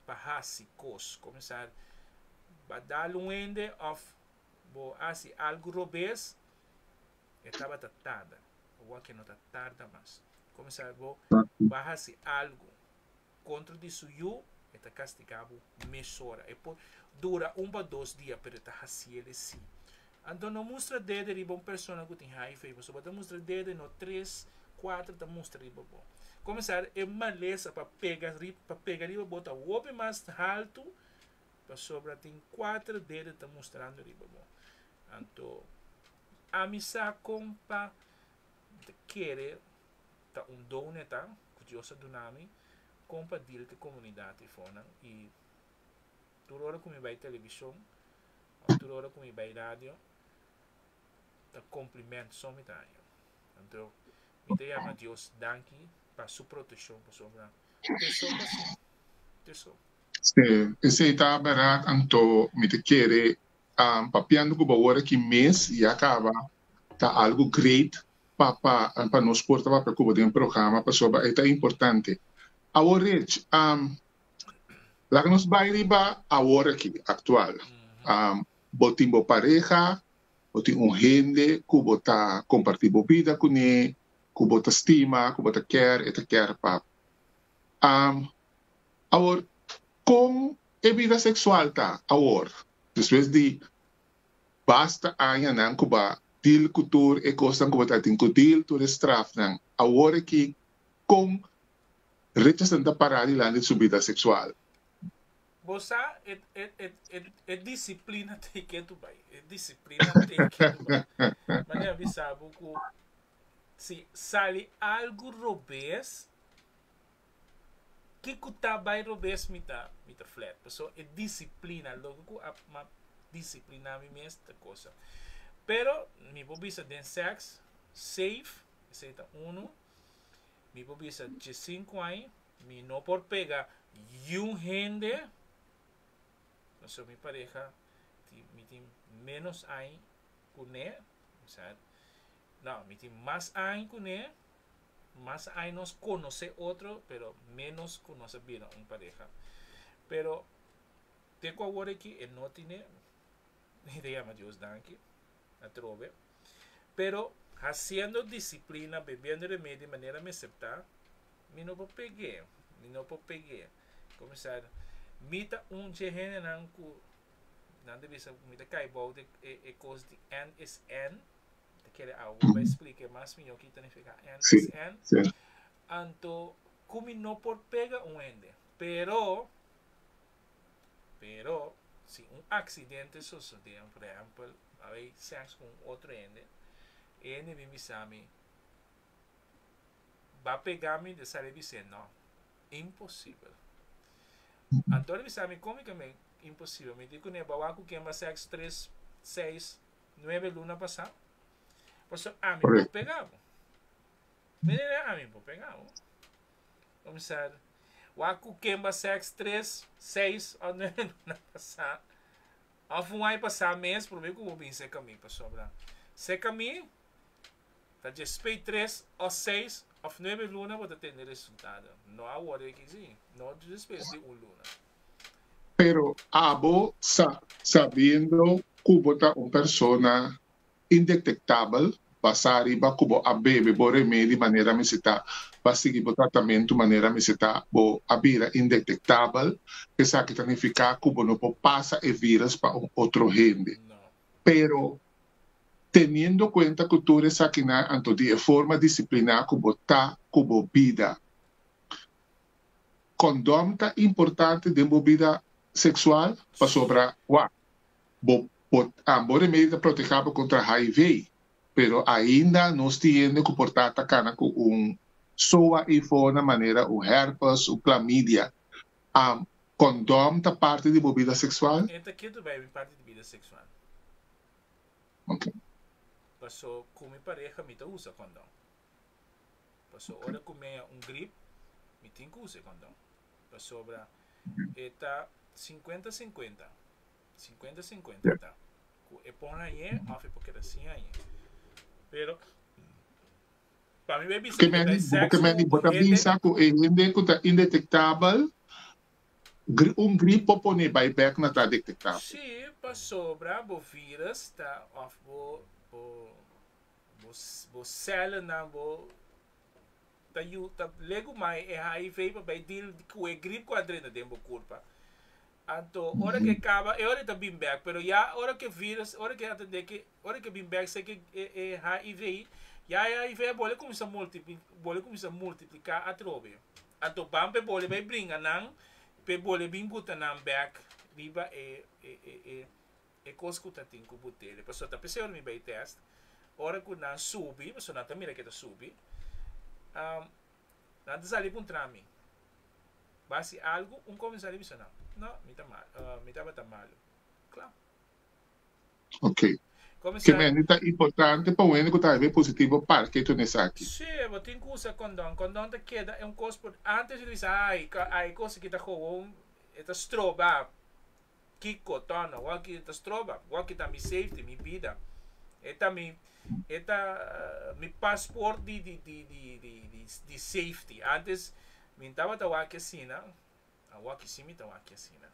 pa hasi kos. Kuminsá ba dal un hende òf bo hasi algu robes, e tabata tarda. Awor ke no ta tarda mas. Kuminsá bo ba hasi algu kontra di su yu, e ta kastigá bo mesora. E por dura un pa dos dia, pero e ta hasiel si. Anto no mustra dede riba un persona ku tin HIV, pasobra bo ta mustra dede no tres, kuater ta mustra riba bo. Kuminsá e malesa pa pega pa pega riba bo ta hopi mas haltu pasobra tin kuater dede ta mustrando riba bo. Anto ami sa kon pa kere ta un don e ta ku Dios a duna mi kon pa deal ku e komunidat ei fonan i tur ora ku mi bai televishon òf tur ora ku mi bai radio ta kompliment so mi ta haña. Anto mi ta yama Dios danki pa su protekshon pasobra te so ta asina, te so. Sí, esei ta bèrdat. Anto mi ta kere papiando ku bo awor aki mes ya kaba ta algu great pa pa pa nos por ta papia ku bo den programa pasobra e ta importante. Awor Rich, laga nos bai riba awor aki, aktual. Bo tin bo pareha, bo tin un hende ku bo ta kompartí bo bida kuné, ku bo ta stima, ku bo ta kèr, e ta kèr pa bo. Awor, kon e bida seksual ta awor, despues di basta añanan ku bo a deal ku tur e kosnan ku bo ta tin ku deal, tur e strafnan? Awor aki, kon Richardson ta pará dilanti di su bida seksual? Bo sa, e, e, e, e, e disiplina te ke tu bai. E disiplina te ke tu bai. Manera bisa bo ku si sali algu robes, Kiko ta bai robes mi ta mi ta flat paso e disiplina loke ku a ma disiplina mi mes ta kosa pero mi por bisa den sex safe esei ta uno mi por bisa diesinku aña mi no por pega yun hende paso mi pareha mi tin menos aña kuné osea no mi tin mas aña kuné. Mas ai nos conoce otro, pero menos cu nos a bira un pareha. Pero te cu awor aki e no tine, mi ta yama Dios danki atrobe. Pero haciendo disciplina, bebiendo remedi manera mester ta, mi no por peg'é, mi no por peg'é. Comenzar, mi ta un dje hendenan cu nan ta bisa mi ta cay bou di e cos di N is N. Ta kere awo bo bai splike mas mihó ki ta nifiká N Sí, is N. sí. Anto ku mi no por pega un hende, pero, pero si un aksidente sosodé, por ehèmpel, a bai sèks ku un otro hende, e hende bin bisa mi, Ba pega mi, de sali bis'é, No, imposibel. Anto el bisa mi, Kon mi ke imposibel? Mi di kuné, Bo a wak ku ken ba sèks tres, seis, Nuebe luna pasá. Pasobra ami por pega bo. Mira, ami por pega bo. Comenzar. Wak ku ken ba seks tres, seis of nuebe luna pasá. Of un aña pasá mes promé ku bo bin seka mi pasobra seka mi ta djespei tres of seis of nuebe luna bo ta tene resultado. No awor aki si. No despues di un luna. Pero abo sa, sabiendo cu bo ta un persona indetectabel, basa riba cu bo a bebe bo remedi manera mester ta, ba sigui bo tratamento manera mester ta, bo a bira indetectabel, esaki ta nifica cu bo no por pasa e virus pa un otro hende. Pero teniendo cuenta cu tur esakinan anto di e forma disciplina cu bo ta cu bo bida, Kondòm ta importante den bo bida seksual pasobra wak, bo bo bo remedi ta proteha bo kontra HIV, pero ainda nos tin hende ku por ta ta kana ku un soa eifo na manera un herpes, un clamidia. Kondòm ta parti di bo bida seksual? E ta ketu bai mi parti di bida seksual. Ok. Paso ku mi pareha mi ta usa kondòm. Paso ora ku mi haña un grip, mi tin ku usa e kondon. Pasobra e ta sinkuenta sinkuenta, sinkuenta sinkuenta ta ku e por hañ'é òf e por keda sin hañ'é. Pero. Pa mi bai bisa Ke mi ta men bai bo seks ke men ku bo un ta hende. bisa ku e hende ku ta indetektabel, un grip por pone bai bèk na ta detektabel. Sí, pasobra bo virus ta òf bo bo bo bo sèlnan bo ta yu ta legu mai e HIV pa bai deal ku e grip ku a drenta den bo kurpa. Anto ora ku e kaba e ora e ta bin bèk pero ya ora ku e virus ora ku e atendé ku ora ku e bin bèk seki e e HIV ya e HIV a bole kuminsá multipli bole kuminsá multipliká atrobe. Anto ban pa e bole bai bringa nan pa e bole bin buta nan bèk riba e e e e e kos ku ta tin ku butele. Pasobra ta p'esei ora mi bai tèst ora ku nan subi pasobra nan ta mira ke ta subi nan ta sali puntra mi. Basi algu, un komisario bisa nan, No, mi ta mal, mi tabata malu. Kla. Ok. Ke Komisario. mende ta importante pa un hende ku ta hiv positivo parke tune esaki. Sí, bo tin ku usa kondon. Kondon ta keda e un kos por antes di bisa ai, ai kos aki ta gewoon e ta stroba. Kiko, Tono, waki ta stroba, waki ta mi safety, mi bida. E ta mi, e ta mi paspoort di, di, di, di, di, di, di safety. Antes mi tabata waki asina, awaki si mi ta waki asina.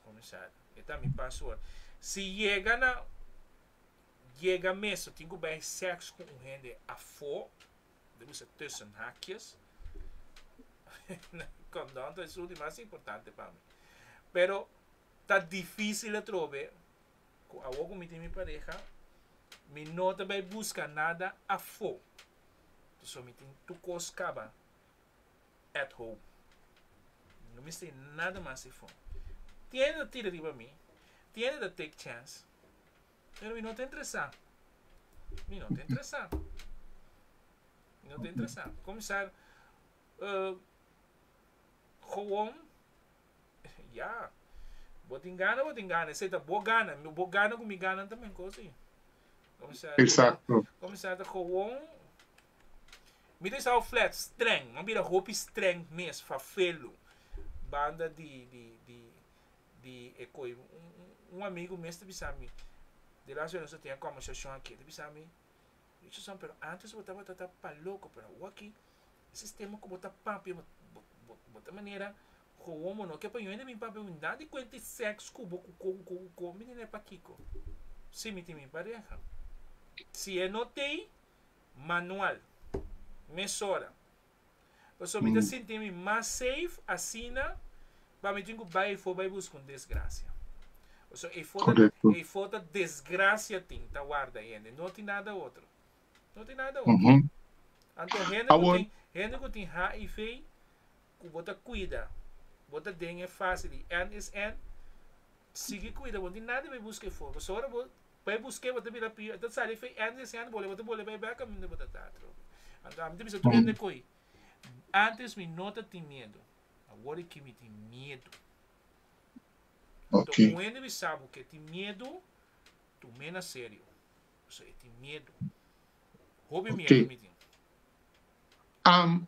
Komisario, e ta mi paspoort. Si yega na, yega mes, tin ku bai seks ku un hende afó, debe usa tussen haakjes. Kondon ta esun di mas importante pa mi. Pero ta difícil atrobe ku awor ku mi tin mi pareha, mi no ta bai buska nada afó. Pasobra mi tin tur kos kaba at home. No mester nada mas afó. Tin hende ta tira riba mi, tin hende ta take chance, pero mi no ta interesá. Mi no ta interesá. Mi no ta interesá. Kuminsar uh, gewoon, ya, bo tin gana, bo tin gana. Esei ta bo gana. Bo gana ku mi gana ta men kos ei. Kuminsar, Exacto. kuminsar ta gewoon, mi ta bisa flat, streng. Mi a bira hopi streng mes, fafelu. Banda di, di, di, di e koi. Un, un amigu mes ta bisa mi, de laatste nos a tin e kombersashon aki, ta bisa mi, Richardson, pero antes bo tabata ta pa loko, pero awor aki e sistema ku bo ta papia, bo, bo, bo, bo ta manera gewoon bo no ke pa hende bin papia, nada di kuenta di seks ku bo, ku ko, ku ko, ku ko, mi tene pakiko? Si mi tin mi pareha. Si e no tei, manual, mesora. Pasobra mi ta sinti mi mas safe asina pa mi tin ku bai efo bai buska un desgracia. Pasobra efo ta Correcto. efo ta desgracia tin ta warda hende, no tin nada otro. No tin nada otro. Anto hende ku Awor, tin hende ku tin HIV ku bo ta kuida, bo ta den e fase di N is N, sigui kuida bo no tin nada bai buska efo. Pasobra ora bo Bai busk'é, bo ta bira pió. E ta sali fe ènde di sèn bole, bo ta bole bai bèk kaminda bo ta ta atrobe. Anto ami ta bisa tur hende koe, Antes mi no ta tin miedu, awor aki mi tin miedu. Anto un hende bisa bo ke tin miedu, tum'é na serio, pasobra e tin miedu. Hopi miedu mi tin.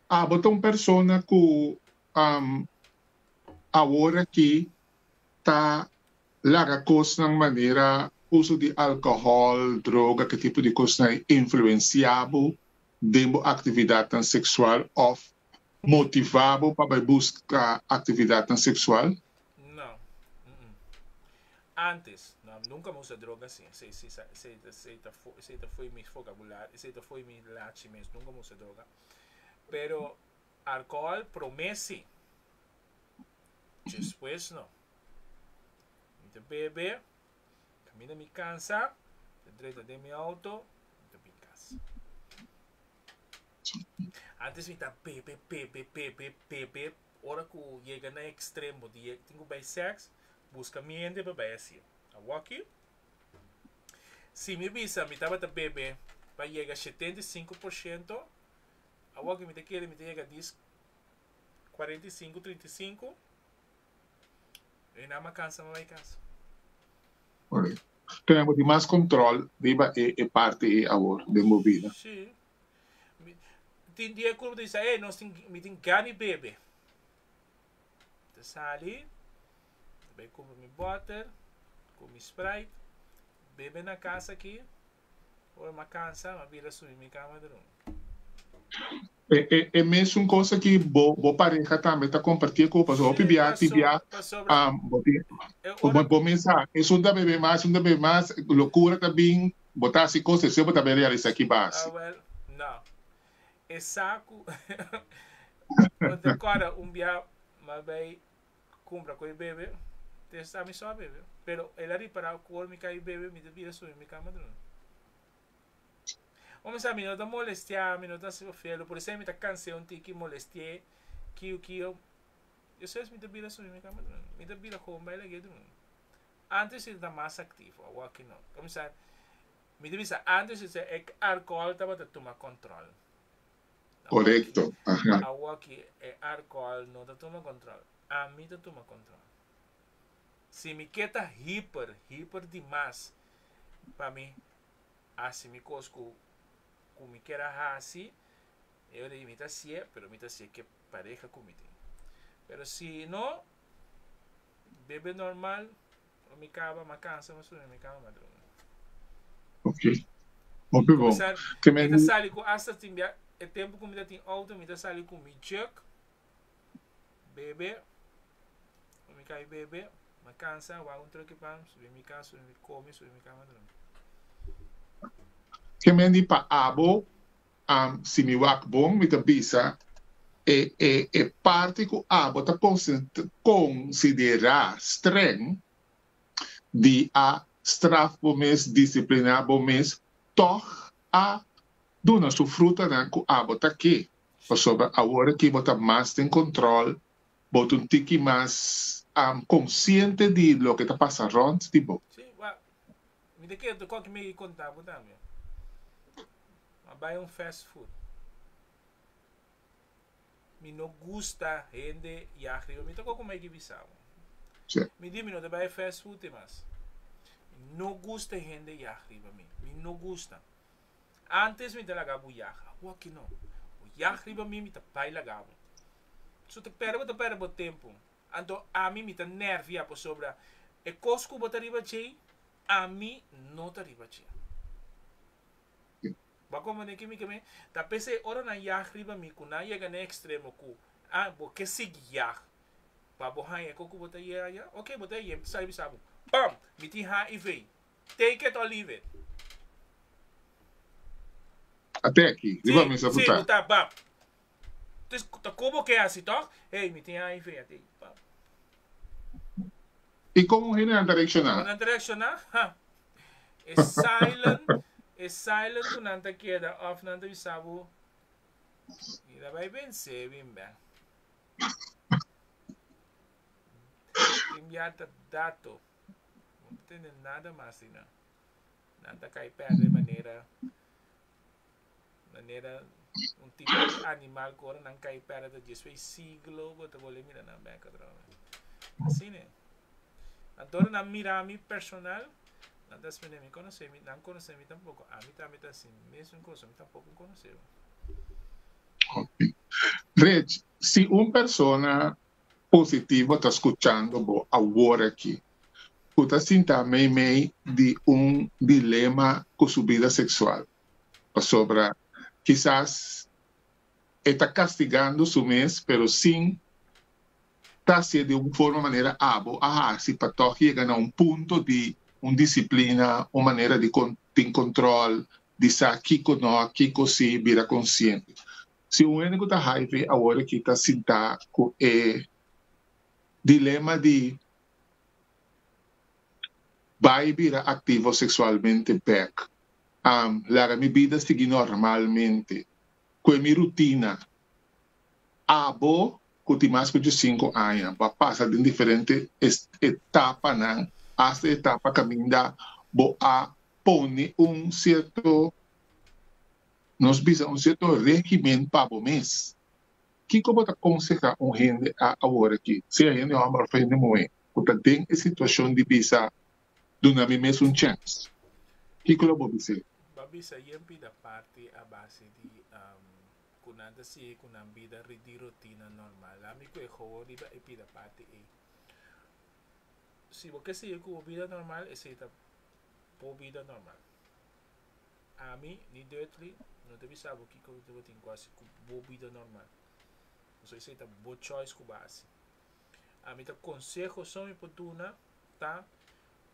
Abo ta un persona ku awor aki ta laga kosnan manera uso di alkohòl, droga, ki tipo di kosnan ei influensiá bo den bo aktividatnan seksual òf motivá bo pa bai buska aktividatnan seksual? No. Antes, no, nunka mi usa droga si. Esei, esei, esei, esei ta, esei ta fo'i mi vokabulario, esei ta fo'i mi lachi mes. Nunka mi usa droga. Pero alkohòl promé si. Despues no. Mi ta bebe, kaminda mi kansa, mi ta drenta den mi auto, mi ta bin kas. Antes mi ta bebe, bebe, bebe, bebe, ora ku yega na ekstremo di tin ku bai sèks, buska mi hende pa bai hasié. Awoki, si mi bisa mi tabata bebe pa yega 75%, awoki mi ta kere mi ta yega dis 45, 35. E nan a cansa pa bai cas. Correcto. Tenemos di mas control riba e e parti ei awor den bo bida. Sí. Mi, tin dia ku bo ta bisa, eh, nos tin, mi tin gana di bebe. Ta sali, ta bai kumpra mi bòter ku mi Sprite, bebe na kas aki, ora mi a kansa, mi a bira subi mi kama drumi. E mesun kos aki bo pareha tambe ta kompartié ku bo pasobra hopi bia ti bia bo tin bo mes sa esun ta bebe mas esun ta bebe mas lokura ta bin bo ta hasi kos esei bo ta bin realisá ki bo a hasi. Awel no e sa ku bo ta kòrda un bia m'a bai kumpra ku e bebe te esta mi so a bebe pero el a ripará ku ora mi kai bebe mi ta bira sumi mi kama drumi. Bo sa mi no ta molestiá, mi no ta hasi felo, por esei mi ta kans'é un tiki molesti'é, kiu kiu. Despues mi ta bira subi mi kama drumi. Mi ta bira kon bai lag'é drumi. Antes mi ta mas aktivo, awor aki no. Bo sa, mi ta bisa antes e alkohòl tabata tuma kòntròl. Korekto, aha. Awor aki e alkohòl no ta tuma kòntròl, ami ta tuma kòntròl. Si mi ke ta hiper, hiper dimas pa mi hasi mi kos ku ku mi kier a hasi, e ora ei mi ta hasié, pero mi ta hasié ku e pareha ku mi tin. Pero si no, bebe normal, ora mi kaba, mi a kansa, mi a sumi mi kama, mi a drumi. Ok, hopi bon. Kuminsá, mi ta sali ku asta tin bia, e tempu ku mi ta tin outo, mi ta sali ku mi jug, bebe, ora mi kai bebe, mi kansa, wak un troki pan, subi mi kas, subi mi komi, subi mi kama drumi. Ke men di pa abo, si mi wak bon, mi ta bisa e e e parti ku abo ta konsiderá streng di a straf bo mes, disipliná bo mes, tòg a duna su frutanan ku abo ta ke. Pasobra awor aki bo ta mas den control, bo ta un tiki mas consciente di loke ta pasa rond di bo. Sí, wak, mi ta kere tocó ki mi conta bo tambe. Mi a bay un fast food. Mi no gusta hende yag riba mi, tocó como e bisa bo. Sí. Mi di mi no ta bay fast food e mas. Mi no gusta hende yag riba mi, mi no gusta. Antes mi ta laga bo yag, awor ki no. Bo yag riba mi, mi ta bai laga bo. So ta perde bo ta perde bo tempu. Anto ami mi ta nervia pasobra e kos ku bo ta riba djei, ami no ta riba dje. Bo a komprende ki mi ke men? Ta p'esei ora nan yag riba mi ku nan yega na e ekstremo ku ah bo ke sigui yag pa bo haña e kos ku bo ta haña, oke bo ta haña, mi ta sali bisa bo, bam! Mi tin HIV. Take it or leave it. Ate aki, riba mesa Sí, ku ta. ku ta, bam. Dus ta kon bo ke hasi tòg? Hey, mi tin HIV, ate, bam. I kon un hende nan ta reakshoná? Kon nan ta reakshoná? Ha! E silent, e silent ku nan ta keda òf nan ta bisa bo, Mi ta bai bensé bin bèk. Tin bia ta dato. No ta tende nada mas di nan. Nan ta kai perde manera manera un tipo di animal ku ora nan kai perde ta djes wei siglo bo ta bolbe mira nan bek atrobe. Asina e. Anto ora nan mira mi personal, nan ta spende mi konosé mi, nan konosé mi tampoko. Ami tambe ta hasi mesun kos, mi tampoko konosé bo. Rich, si un persona positivo ta skuchando bo awor aki, ku ta sinta meimei di un dilema ku su bida seksual, pasobra kisas e ta kastigando su mes pero sin ta hasié di un forma manera abo a hasi pa tòg yega na un punto di un disiplina, un manera di tin kontròl, di sa kiko nò, kiko si, bira konsiente. Si un hende ku ta hiv awor aki ta sintá ku e dilema di bai bira aktivo seksualmente bèk, laga mi bida sigui normalmente, ku e mi rutina, abo ku tin mas ku diesinku aña bo a pasa den diferente etapanan, asta etapa kaminda bo a pone un sierto Nos bisa un sierto regimen pa bo mes. Kiko bo ta konsehá un hende a awor aki, sea hende hòmber òf hende muhé, ku ta den e situashon di bisa, Duna mi mes un chèns? Kiko lo bo bis'é? Bo a bisa yen pida parti a base di ku nan ta sigui ku nan bida di rutina normal. Ami ku e howo riba e pida parti ei. Si bo ke sigui ku bo bida normal, esei ta bo bida normal. Ami, ni Dudley, no ta bisa bo kiko bo tin ku hasi ku bo bida normal. Pasobra esei ta bo choice ku bo a hasi. Ami ta konseho so mi por duna ta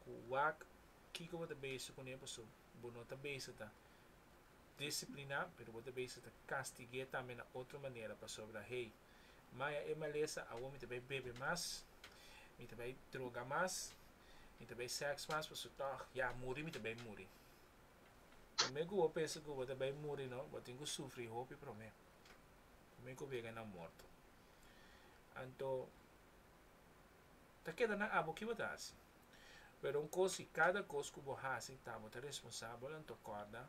ku wak kiko bo ta bezig kuné pasobra bo no ta bezig ta disipliná pero bo ta bezig ta kastig'é tambe na otro manera pasobra hey maya e malesa awor mi ta bai bebe mas, mi ta bai droga mas, mi ta bai sèks mas pasobra tòg ya muri mi ta bai muri. Promé ku bo pensa ku bo ta bai muri no bo tin ku sufri hopi promé, promé ku bo yega na morto. Anto ta keda na abo ki bo ta hasi. Pero un kos si kada kos ku bo hasi ta bo ta responsabel anto kòrda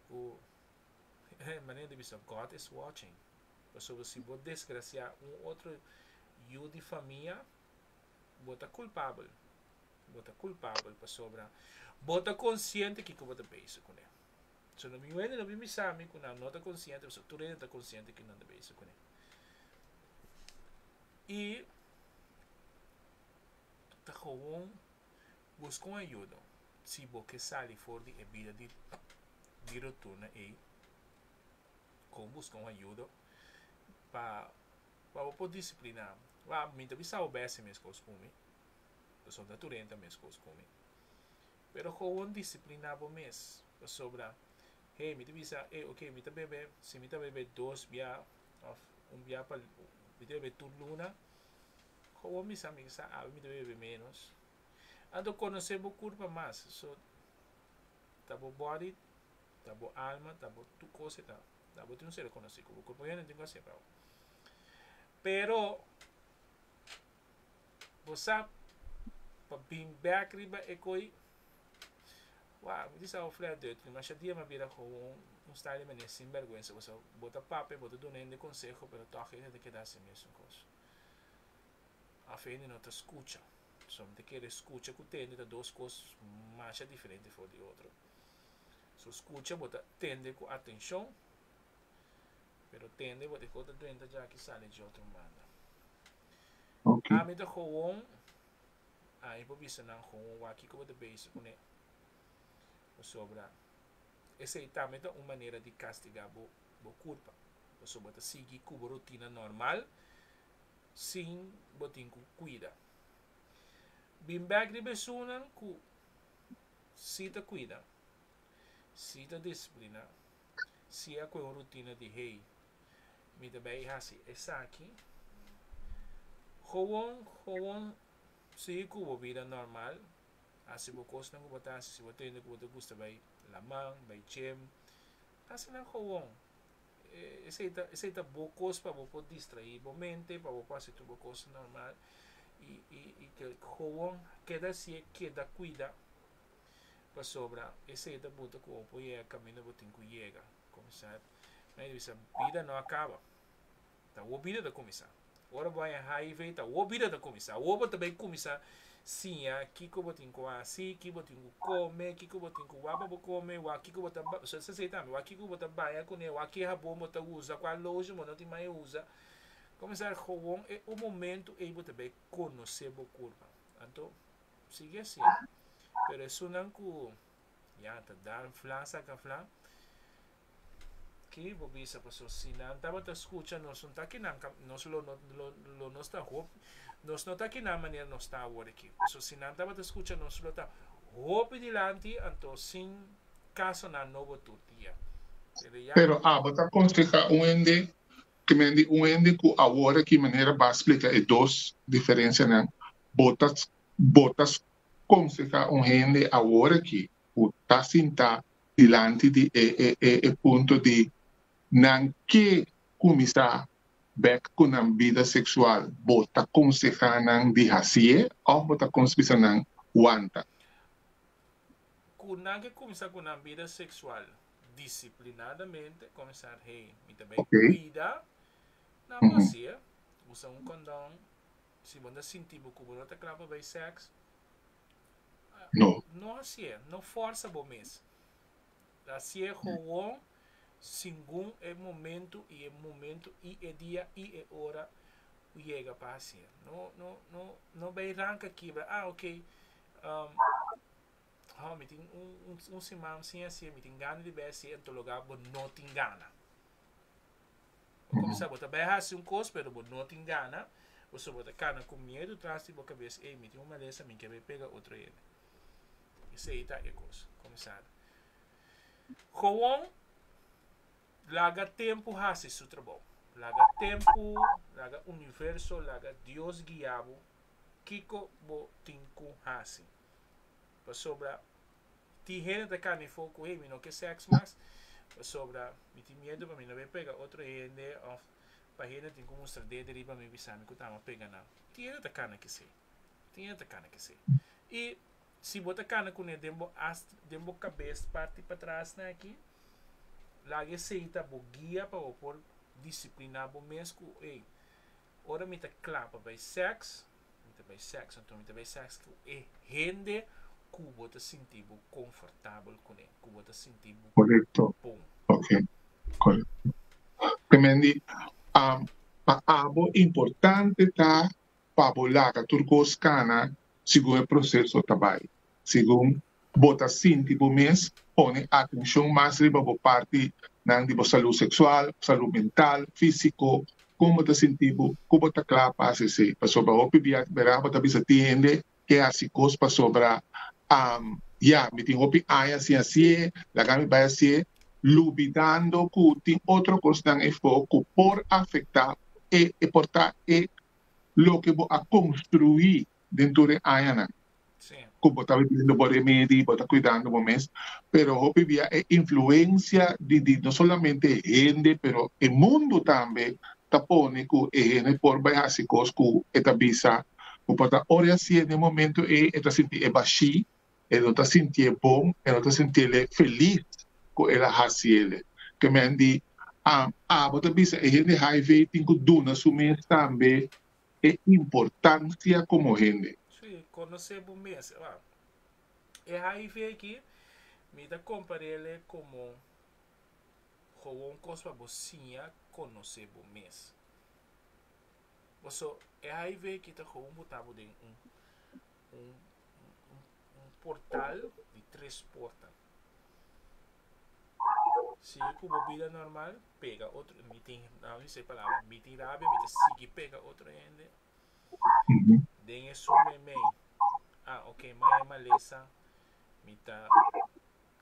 ku manera di bisa God is watching. Pasobra si bo desgrasiá un otro yu di famia bo ta kulpabel. Bo ta kulpabel pasobra bo ta konsiente kiko bo ta bezig kuné. So no mi wende no bin bisa mi ku nan no ta konsiente pasobra tur hende ta konsiente kiko nan ta bezig kuné. I ta gewoon buska un ayudo si bo ke sali for di e bida di di roturno ei kon buska un ayudo pa pa bo por disiplina. Wak mi ta bisa bo besi meskos ku mi pasobra ta tur hende ta meskos ku mi pero gewoon disiplina bo mes pasobra hey mi ta bisa ey ok mi ta bebe si mi ta bebe dos bia of un bia pa mi ta bebe tur luna gewoon bisa mi sa awe mi ta bebe menos anto konosé bo kurpa mas so ta bo body ta bo alma ta bo tur kos e ta ta bo tin un ser konosé ku bo kurpa hende tin ku hasié pa bo pero bo sa pa bin bek riba e koi Wou, mi di sa bo flat dut, mi masha dia mi a bira gewoon un style di manera sinberguensa, pasobra bo ta papia, bo ta duna hende conseho, pero tog hende ta keda hasi mesun cos. Of hende no ta scucha. So mi ta kere scucha cu tende ta dos cos masha diferente for di otro. So scucha bo ta tende cu atencion, pero tende bo ta e cos ta drenta djaki sali dje otro banda. Ami ta gewoon Ami por bisa nan gewoon wak kiko bo ta bezig kuné. Pasobra esei tambe ta un manera di kastigá bo bo kurpa. Pasobra bo ta sigui ku bo rutina normal sin bo tin ku kuida. Bin bèk riba esunnan ku si ta kuida, si ta disipliná, si a kohe un rutina di hey, mi ta bay haci esaki. Gewoon, gewoon sigui cu bo bida normal, haci bo cosnan cu bo ta haci, si bo tende cu bo ta gusta bay laman, bay gym, haci nan gewoon. Esey ta, esey ta bo cos pa bo por distraí bo mente, pa bo por haci tur bo cos normal y, y, y ke gewoon keda hacié, keda cuida, pasobra esey ta buta cu bo por yega caminda bo tin cu yega. Cuminsa mi a bisa bida no a caba ta awor bida ta cuminsa ora bo haña hiv ta awor bida ta cuminsa awor bo ta bay cuminsa siña kico bo tin cu haci ki bo tin cu come kico bo tin cu wak pa bo come wak kico bo ta so esey tambe wak kico bo ta baña cune wak ki habon bo ta usa cua lotion bo no tin may usa cuminsa gewoon e un momento ey bo ta bay conoce bo curpa anto sigui asina pero esunnan cu Ya ta dal fla saka fla. Ki bo bisa paso si nan tabata skucha nos no ta kinan nos lo no lo lo nos ta hopi nos no ta kinan manera nos ta awor aki paso si nan tabata skucha nos lo ta hopi dilanti anto sin kasonan nobo tur dia pero ya. Pero abo ta konseha un hende ki men di un hende ku awor aki manera bo a splika e dos diferensianan bo ta bo ta Konsehá un hende awor aki ku ta sintá dilanti di e e punto di nan ke kuminsá bèk ku nan bida seksual, bo ta konsehá nan di hasié òf bo ta bisa nan wanta? Ku nan ke kuminsá ku nan bida seksual disiplinadamente, kuminsá, hey, mi ta bai kuida, nan por hasié, usa un kondon, Si bo ta sinti bo ku bo no ta kla pa bai sèks, No. no hasié. No fòrsa bo mes. Hasié gewoon segun e momentu i e momentu i e dia i e ora ku yega pa hasié. No, no, no, no bai ranka kibra, ah, oké, Oh, mi tin un siman sin hasié, mi tin gana di bai hasié, en todo lugar bo no tin gana. Bo kuminsá, bo ta bai hasi un kos, pero bo no tin gana, pasobra bo ta kana ku miedu tras di bo kabes, ey, mi tin un malesa, mi ke bai pega otro hende. Esei ta e kos, kuminsá. Gewoon laga tempu hasi su trabou. Laga tempu, laga universo, laga Dios guia bo kiko bo tin ku hasi. Pasobra tin hende ta kami afó ku hey mi no ke sèks mas pasobra mi tin miedu pa mi no bai pega otro hende òf pa hende tin ku mustra dede riba mi bisa mi ku ta ama pega nan. Tin hende ta kana kesei. Tin hende ta kana kesei. I si bo ta kana kuné den bo ast den bo kabes parti patras nan aki laga esei ta bo guia pa bo por disipliná bo mes ku hey ora mi ta kla pa bai sèks Mi ta bai sèks, anto mi ta bai sèks ku e hende ku bo ta sinti bo konfortabel kuné, ku bo ta sinti bo Korekto. bon. Ok, korekto. Kemendi, pa abo importante ta pa bo laga tur kos kana segun e proseso ta bai. Segun bo ta sinti bo mes, pone atenshon mas riba bo partinan di bo salú seksual, salú mental, físiko, kon bo ta sinti bo, ku bo ta kla pa hasi esei. Pasobra hopi bia bera bo ta bisa tin hende ke hasi kos pasobra ya mi tin hopi aña sin hasié, laga mi bai hasié, lubidando ku tin otro kosnan efo ku por afektá e e por ta e loke bo a konstruí den tur e añanan ku bo ta bibiendo bo remedi, bo ta kuidando bo mes, pero hopi bia e influensia di di no solamente hende pero e mundu tambe ta pone ku e hende por bai hasi kos ku e ta bisa ku por ta ora e hasié den e momento ei e ta sinti e bashí, e no ta sintié bon, e no ta sintié felis ku el a hasié. Ke men di abo ta bisa e hende hiv tin ku duna su mes tambe e importancia como hende. Sí, conoce bo mes. Wak, e HIV aki, mi ta comparele como gewoon cos pa bo siña conoce bo mes. Paso e HIV aki ta gewoon bota bo den un, un, un, un portal di tres porta. Sigui ku bo bida normal, pega otro, mi tin, no mi sa e palabra, mi tin rabia, mi ta sigui pega otro hende. Den esun meimei, ah ok, maya malesa, mi ta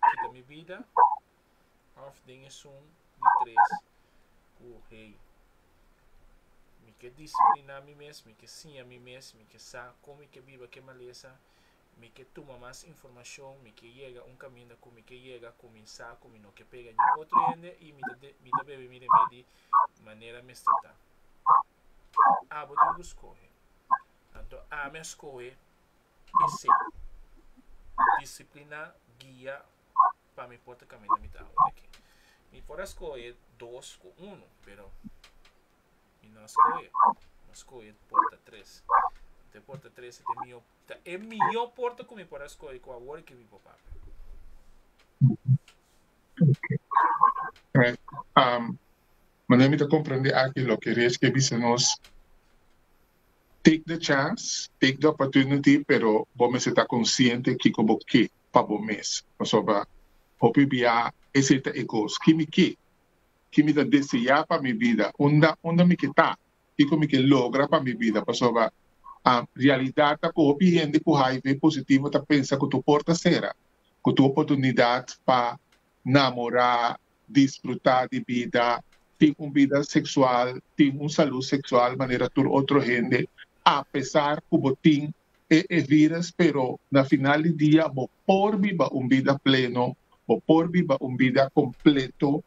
kita mi bida, of den esun di tres, ku hey, mi ke disiplina mi mes, mi ke siña mi mes, mi ke sa kon mi ke biba ke malesa, Mi ke tuma mas informashon, mi ke yega un kaminda ku mi ke yega, kuminsá ku mi no ke pega niun otro hende i mi ta mi ta bebe mi remedi manera mester ta. Abo tin ku skohe. Anto ami a skohe esei. Disiplina guia pa mi por ta kaminda mi ta awor aki. Mi por a skohe dos ku unu, pero mi no a skohe. Mi a skohe porta tres. Anto e porta tres ta e mihó Ta e mihó porta ku mi por a skohe ku awor ki mi por papia. Right. Manera mi ta komprende aki loke Rich ke bisa nos, take the chance, take the opportunity, pero bo mester ta konsiente kiko bo ke pa bo mes. Pasobra hopi bia esei ta e kos, ki mi ke? Ki mi ta deseá pa mi bida? Unda unda mi ke ta? Kiko mi ke logra pa mi bida? Pasobra realidat ta ku hopi hende ku hiv positivo ta pensa ku tur porta sera, ku tur oportunidat pa namorá, disfrutá di bida, tin un bida seksual, tin un salú seksual manera tur otro hende, apesar ku bo tin e e vírus, pero na final di dia bo por biba un bida pleno, bo por biba un bida kompleto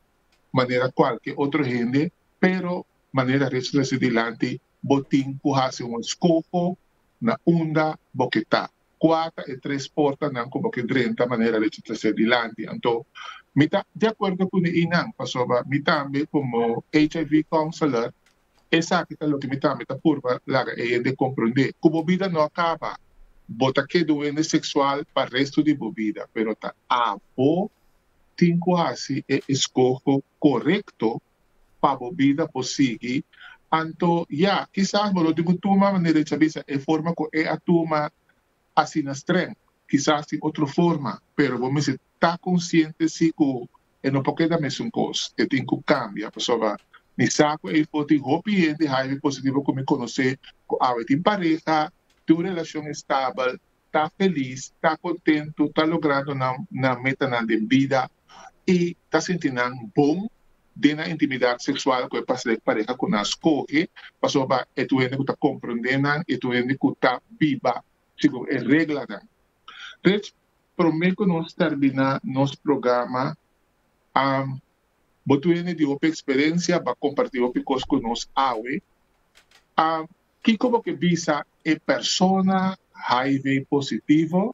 manera kualke otro hende, pero Manera Rich trese dilanti, bo tin ku hasi un eskoho na unda bo ke ta. Kua ta e tres portanan ku bo ke drenta manera Rich trese dilanti? Anto, mi ta di akuerdo ku einan, pasobra mi tambe komo HIV counselor, esaki ta loke mi tambe ta purba laga e hende komprondé, ku bo bida no a kaba. Bo ta keda un hende seksual pa resto di bo bida, pero ta abo tin ku hasi e eskoho korekto pa bo bida por sigui. Anto, ya, kisas bo lo tin ku tuma, manera Richard bisa, e forma ku e a tuma asina streng. Kisas tin otro forma, pero bo mester ta konsiente si ku e no por keda mesun kos, e tin ku kambia. Pasobra mi sa ku eyfo tin hopi hende hiv positivo ku mi konosé ku awe tin pareha, tin un relashon estabel, ta felis, ta kontentu, ta logrando nan nan metanan den bida i ta sinti nan bon den nan intimidat seksual ku e pareha ku nan skohe, pasobra e tur hende ku ta komprendé nan, e tur hende ku ta biba segun e reglanan. Rich, promé ku nos terminá nos programa, bo tur hende di hopi eksperensia, bo a kompartí hopi kos ku nos awe. Kiko bo ke bisa e persona hiv positivo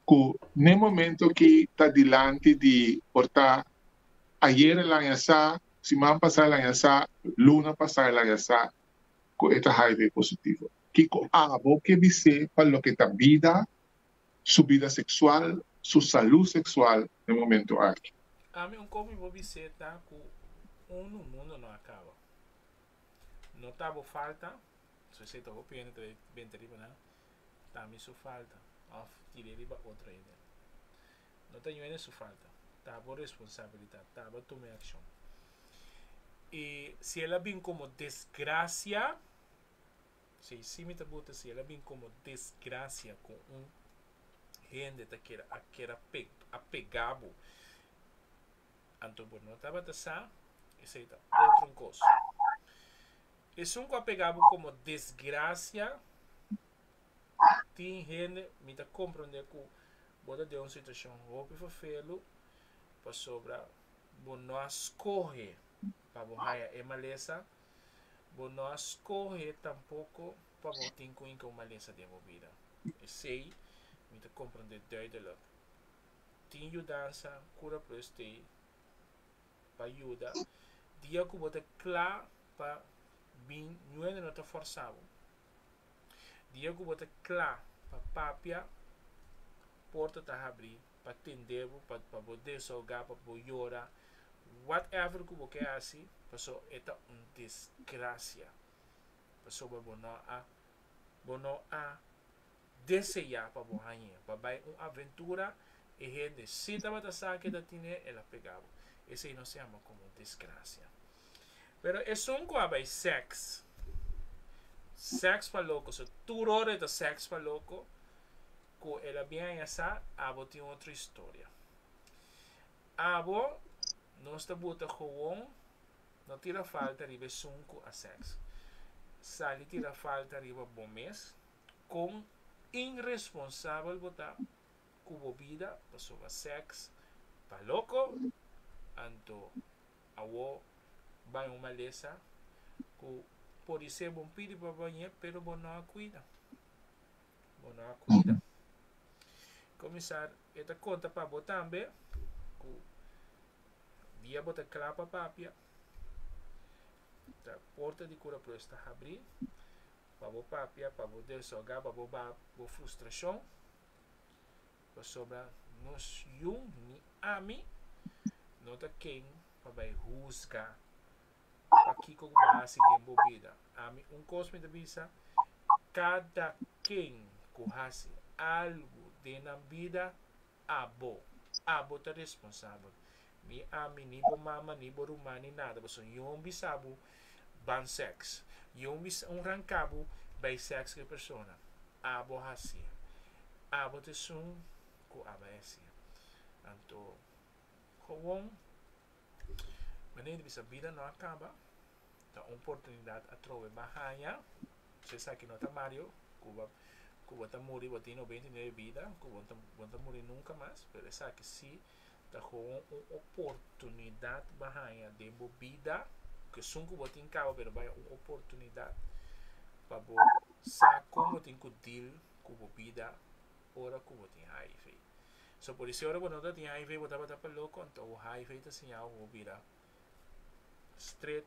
ku n'e momento ki ta dilanti di por ta ayer el aña sa, siman pasá el aña sa, luna pasá el aña sa ku e ta hiv positivo? Kiko abo ke bis'é pa loke ta bida, su bida seksual, su salú seksual n'e momento aki? Ami un kopi bo bis'é ta ku unu mundo no a kaba. No ta bo falta, so esei ta hopi hende ta benta riba nan, ta mi su falta of tir'é riba otro hende. No ta ñuene su falta, ta bo responsabilidat, ta bo tuma e akshon. I si el a bin komo desgrasia, si si mi ta buta si el a bin komo desgrasia ku un hende ta kere a kere a pega bo, Anto bo no tabata sa, esei ta otro un kos. Esun ku a pega bo komo desgrasia, tin hende, mi ta komprende ku bo ta den un situashon hopi ferfelu, pasobra bo no a skohe pa bo haya e malesa, bo no a skohe tampoko pa bo tin ku hinka un malesa den bo bida. Esei mi ta komprende duidelik. Tin yudansa Cura Plus t'ei pa yuda. Dia ku bo ta kla pa bin ñuende no ta forsa bo. Dia ku bo ta kla pa papia, porta ta habrí pa tende bo, pa pa bo desahogá, pa bo yora, whatever ku bo ke hasi, pasobra e ta un desgrasia. Pasobra bo no a bo no a deseá pa bo hañ'é, pa bai un aventura, e hende si tabata sa ke ta tin'é, el a pega bo. Esei nos yama komo desgrasia. Pero esun ku a bai sèks, sèks pa loko, so tur ora e ta sèks pa loko, ku el a bin haña sa, abo tin otro historia. Abo, nos ta buta gewon, no tira falta riba esun ku a sèks. Sali tira falta riba bo mes, Kon iresponsabel bo ta ku bo bida pasobra sèks ta loko, anto awo bai un malesa ku podisé bo pidi pa bañ'é pero bo no a kuida. Bo no a kuida. Komisar e ta konta pa bo tambe ku dia bo ta kla pa papia ta porta di Cura Plus ta habrí. Pa bo papia, pa bo desahoga, pa bo baha bo frustrashon, pasobra nos yun ni ami no ta ken pa bai husga pakiko ku bo hasi den bo bida. Ami un kos mi ta bisa, kada ken ku hasi algu den nan bida, abo, abo ta responsabel. Ni ami, ni bo mama, ni bo ruman, ni nada. Pasobra yon bisa bo ban seks. Yon bisa un ranka bo bai seks ku e persona. Abo hasié. Abo ta esun ku a bai hasié. Anto, gewoon, manera di bisa bida no a kaba. Ta un oportunidat atrobe bo a haña. So esaki no ta Mario ku bo ku bo ta muri bo tin 99 bida ku bo bo ta muri nunka mas pero esaki si ta gewoon un oportunidat bo a haña den bo bida ku esun ku bo tin kaba pero bo haña un oportunidat pa bo sa kon bo tin ku deal ku bo bida ora ku bo tin HIV. So por ese ora bo no ta tin HIV bo tabata pa loko anto HIV ta siña bo bira stret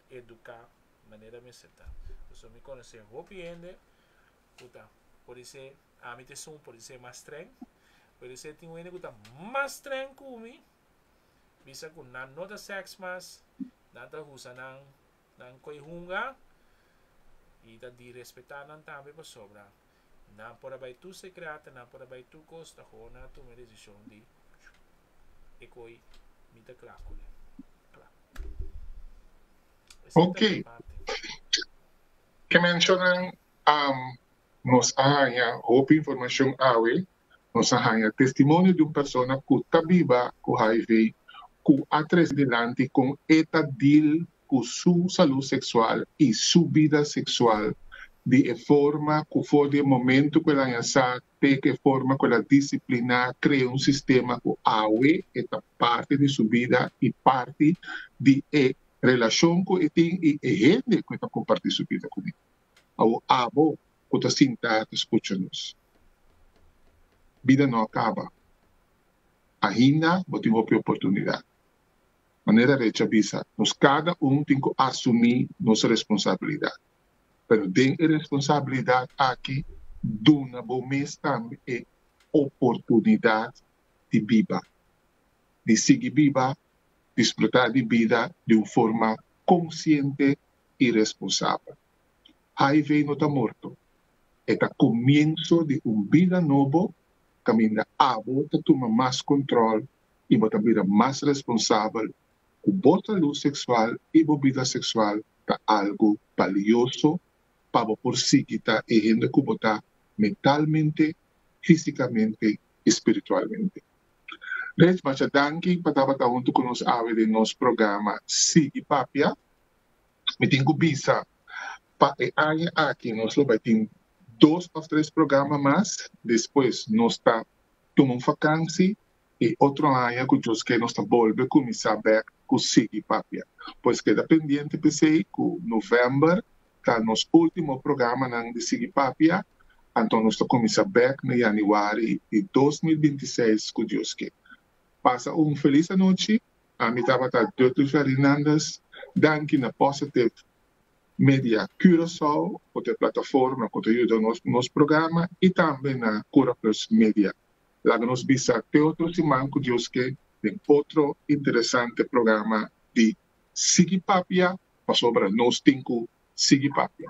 eduká manera mester ta. Pasobra mi konosé hopi hende ku ta por esei ami ta esun por esei mas streng, pero esei tin un hende ku ta mas streng ku mi, bisa ku nan no ta sèks mas, nan ta usa nan nan koi hunga i ta di respetá nan tambe pasobra. Nan por a bai tur secrata, nan por a bai tur cos, ta gewoon nan a tuma e decision di e coi mi ta cla cu ne. Cla. Esey Ok. ta mi parti. Ke menshonan nos a haña hopi informashon awe. Nos a haña testimonio di un persona ku ta biba ku HIV ku a trese dilanti kon e ta deal ku su salú seksual i su bida seksual di e forma ku for di e momento ku el a haña sa te ku e forma ku el a disipliná, krea un sistema ku awe e ta parti di su bida i parti di e relashon ku e tin i e hende ku e ta kompartí su bida kuné. Awor abo ku ta sinta ta skucha nos. Bida no a kaba. Ainda bo tin hopi oportunidat. Manera Rech a bisa, nos kada un tin ku asumí nos responsabilidat. Pero den e responsabilidat aki, duna bo mes tambe e oportunidat di biba, di sigui biba, disfrutá di bida di un forma konsiente i responsabel. HIV no ta morto, e ta komienso di un bida nobo kaminda abo ta tuma mas kontròl i bo ta bira mas responsabel ku bo salú seksual i bo bida seksual ta algu balioso pa bo por sigui ta e hende ku bo ta mentalmente, físikamente i spiritualmente. Rech, masha danki pa tabata huntu ku nos awe den nos programa Sigui Papia. Mi tin ku bisa pa e aña aki nos lo bai tin dos òf tres programa mas, despues nos ta tuma un fakansi i otro aña ku Dios ke nos ta bolbe kuminsá bèk ku Sigui Papia. Pues keda pendiente p'esei ku novèmber ta nos último programanan di Sigui Papia, anto nos ta kuminsá bèk na yanüari di 2026 ku Dios ke. Pasa un felis anochi, ami tabata Dutly Ferdinandus, danki na Positive Media Curaçao ku ta e plataforma ku ta yuda nos ku nos programa i tambe na Cura Plus Media. Laga nos bisa te otro siman ku Dios ke den otro interesante programa di Sigui Papia pasobra nos tin ku sigui papia.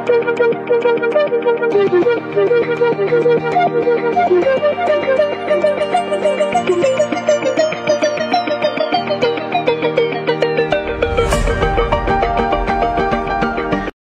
Thank you.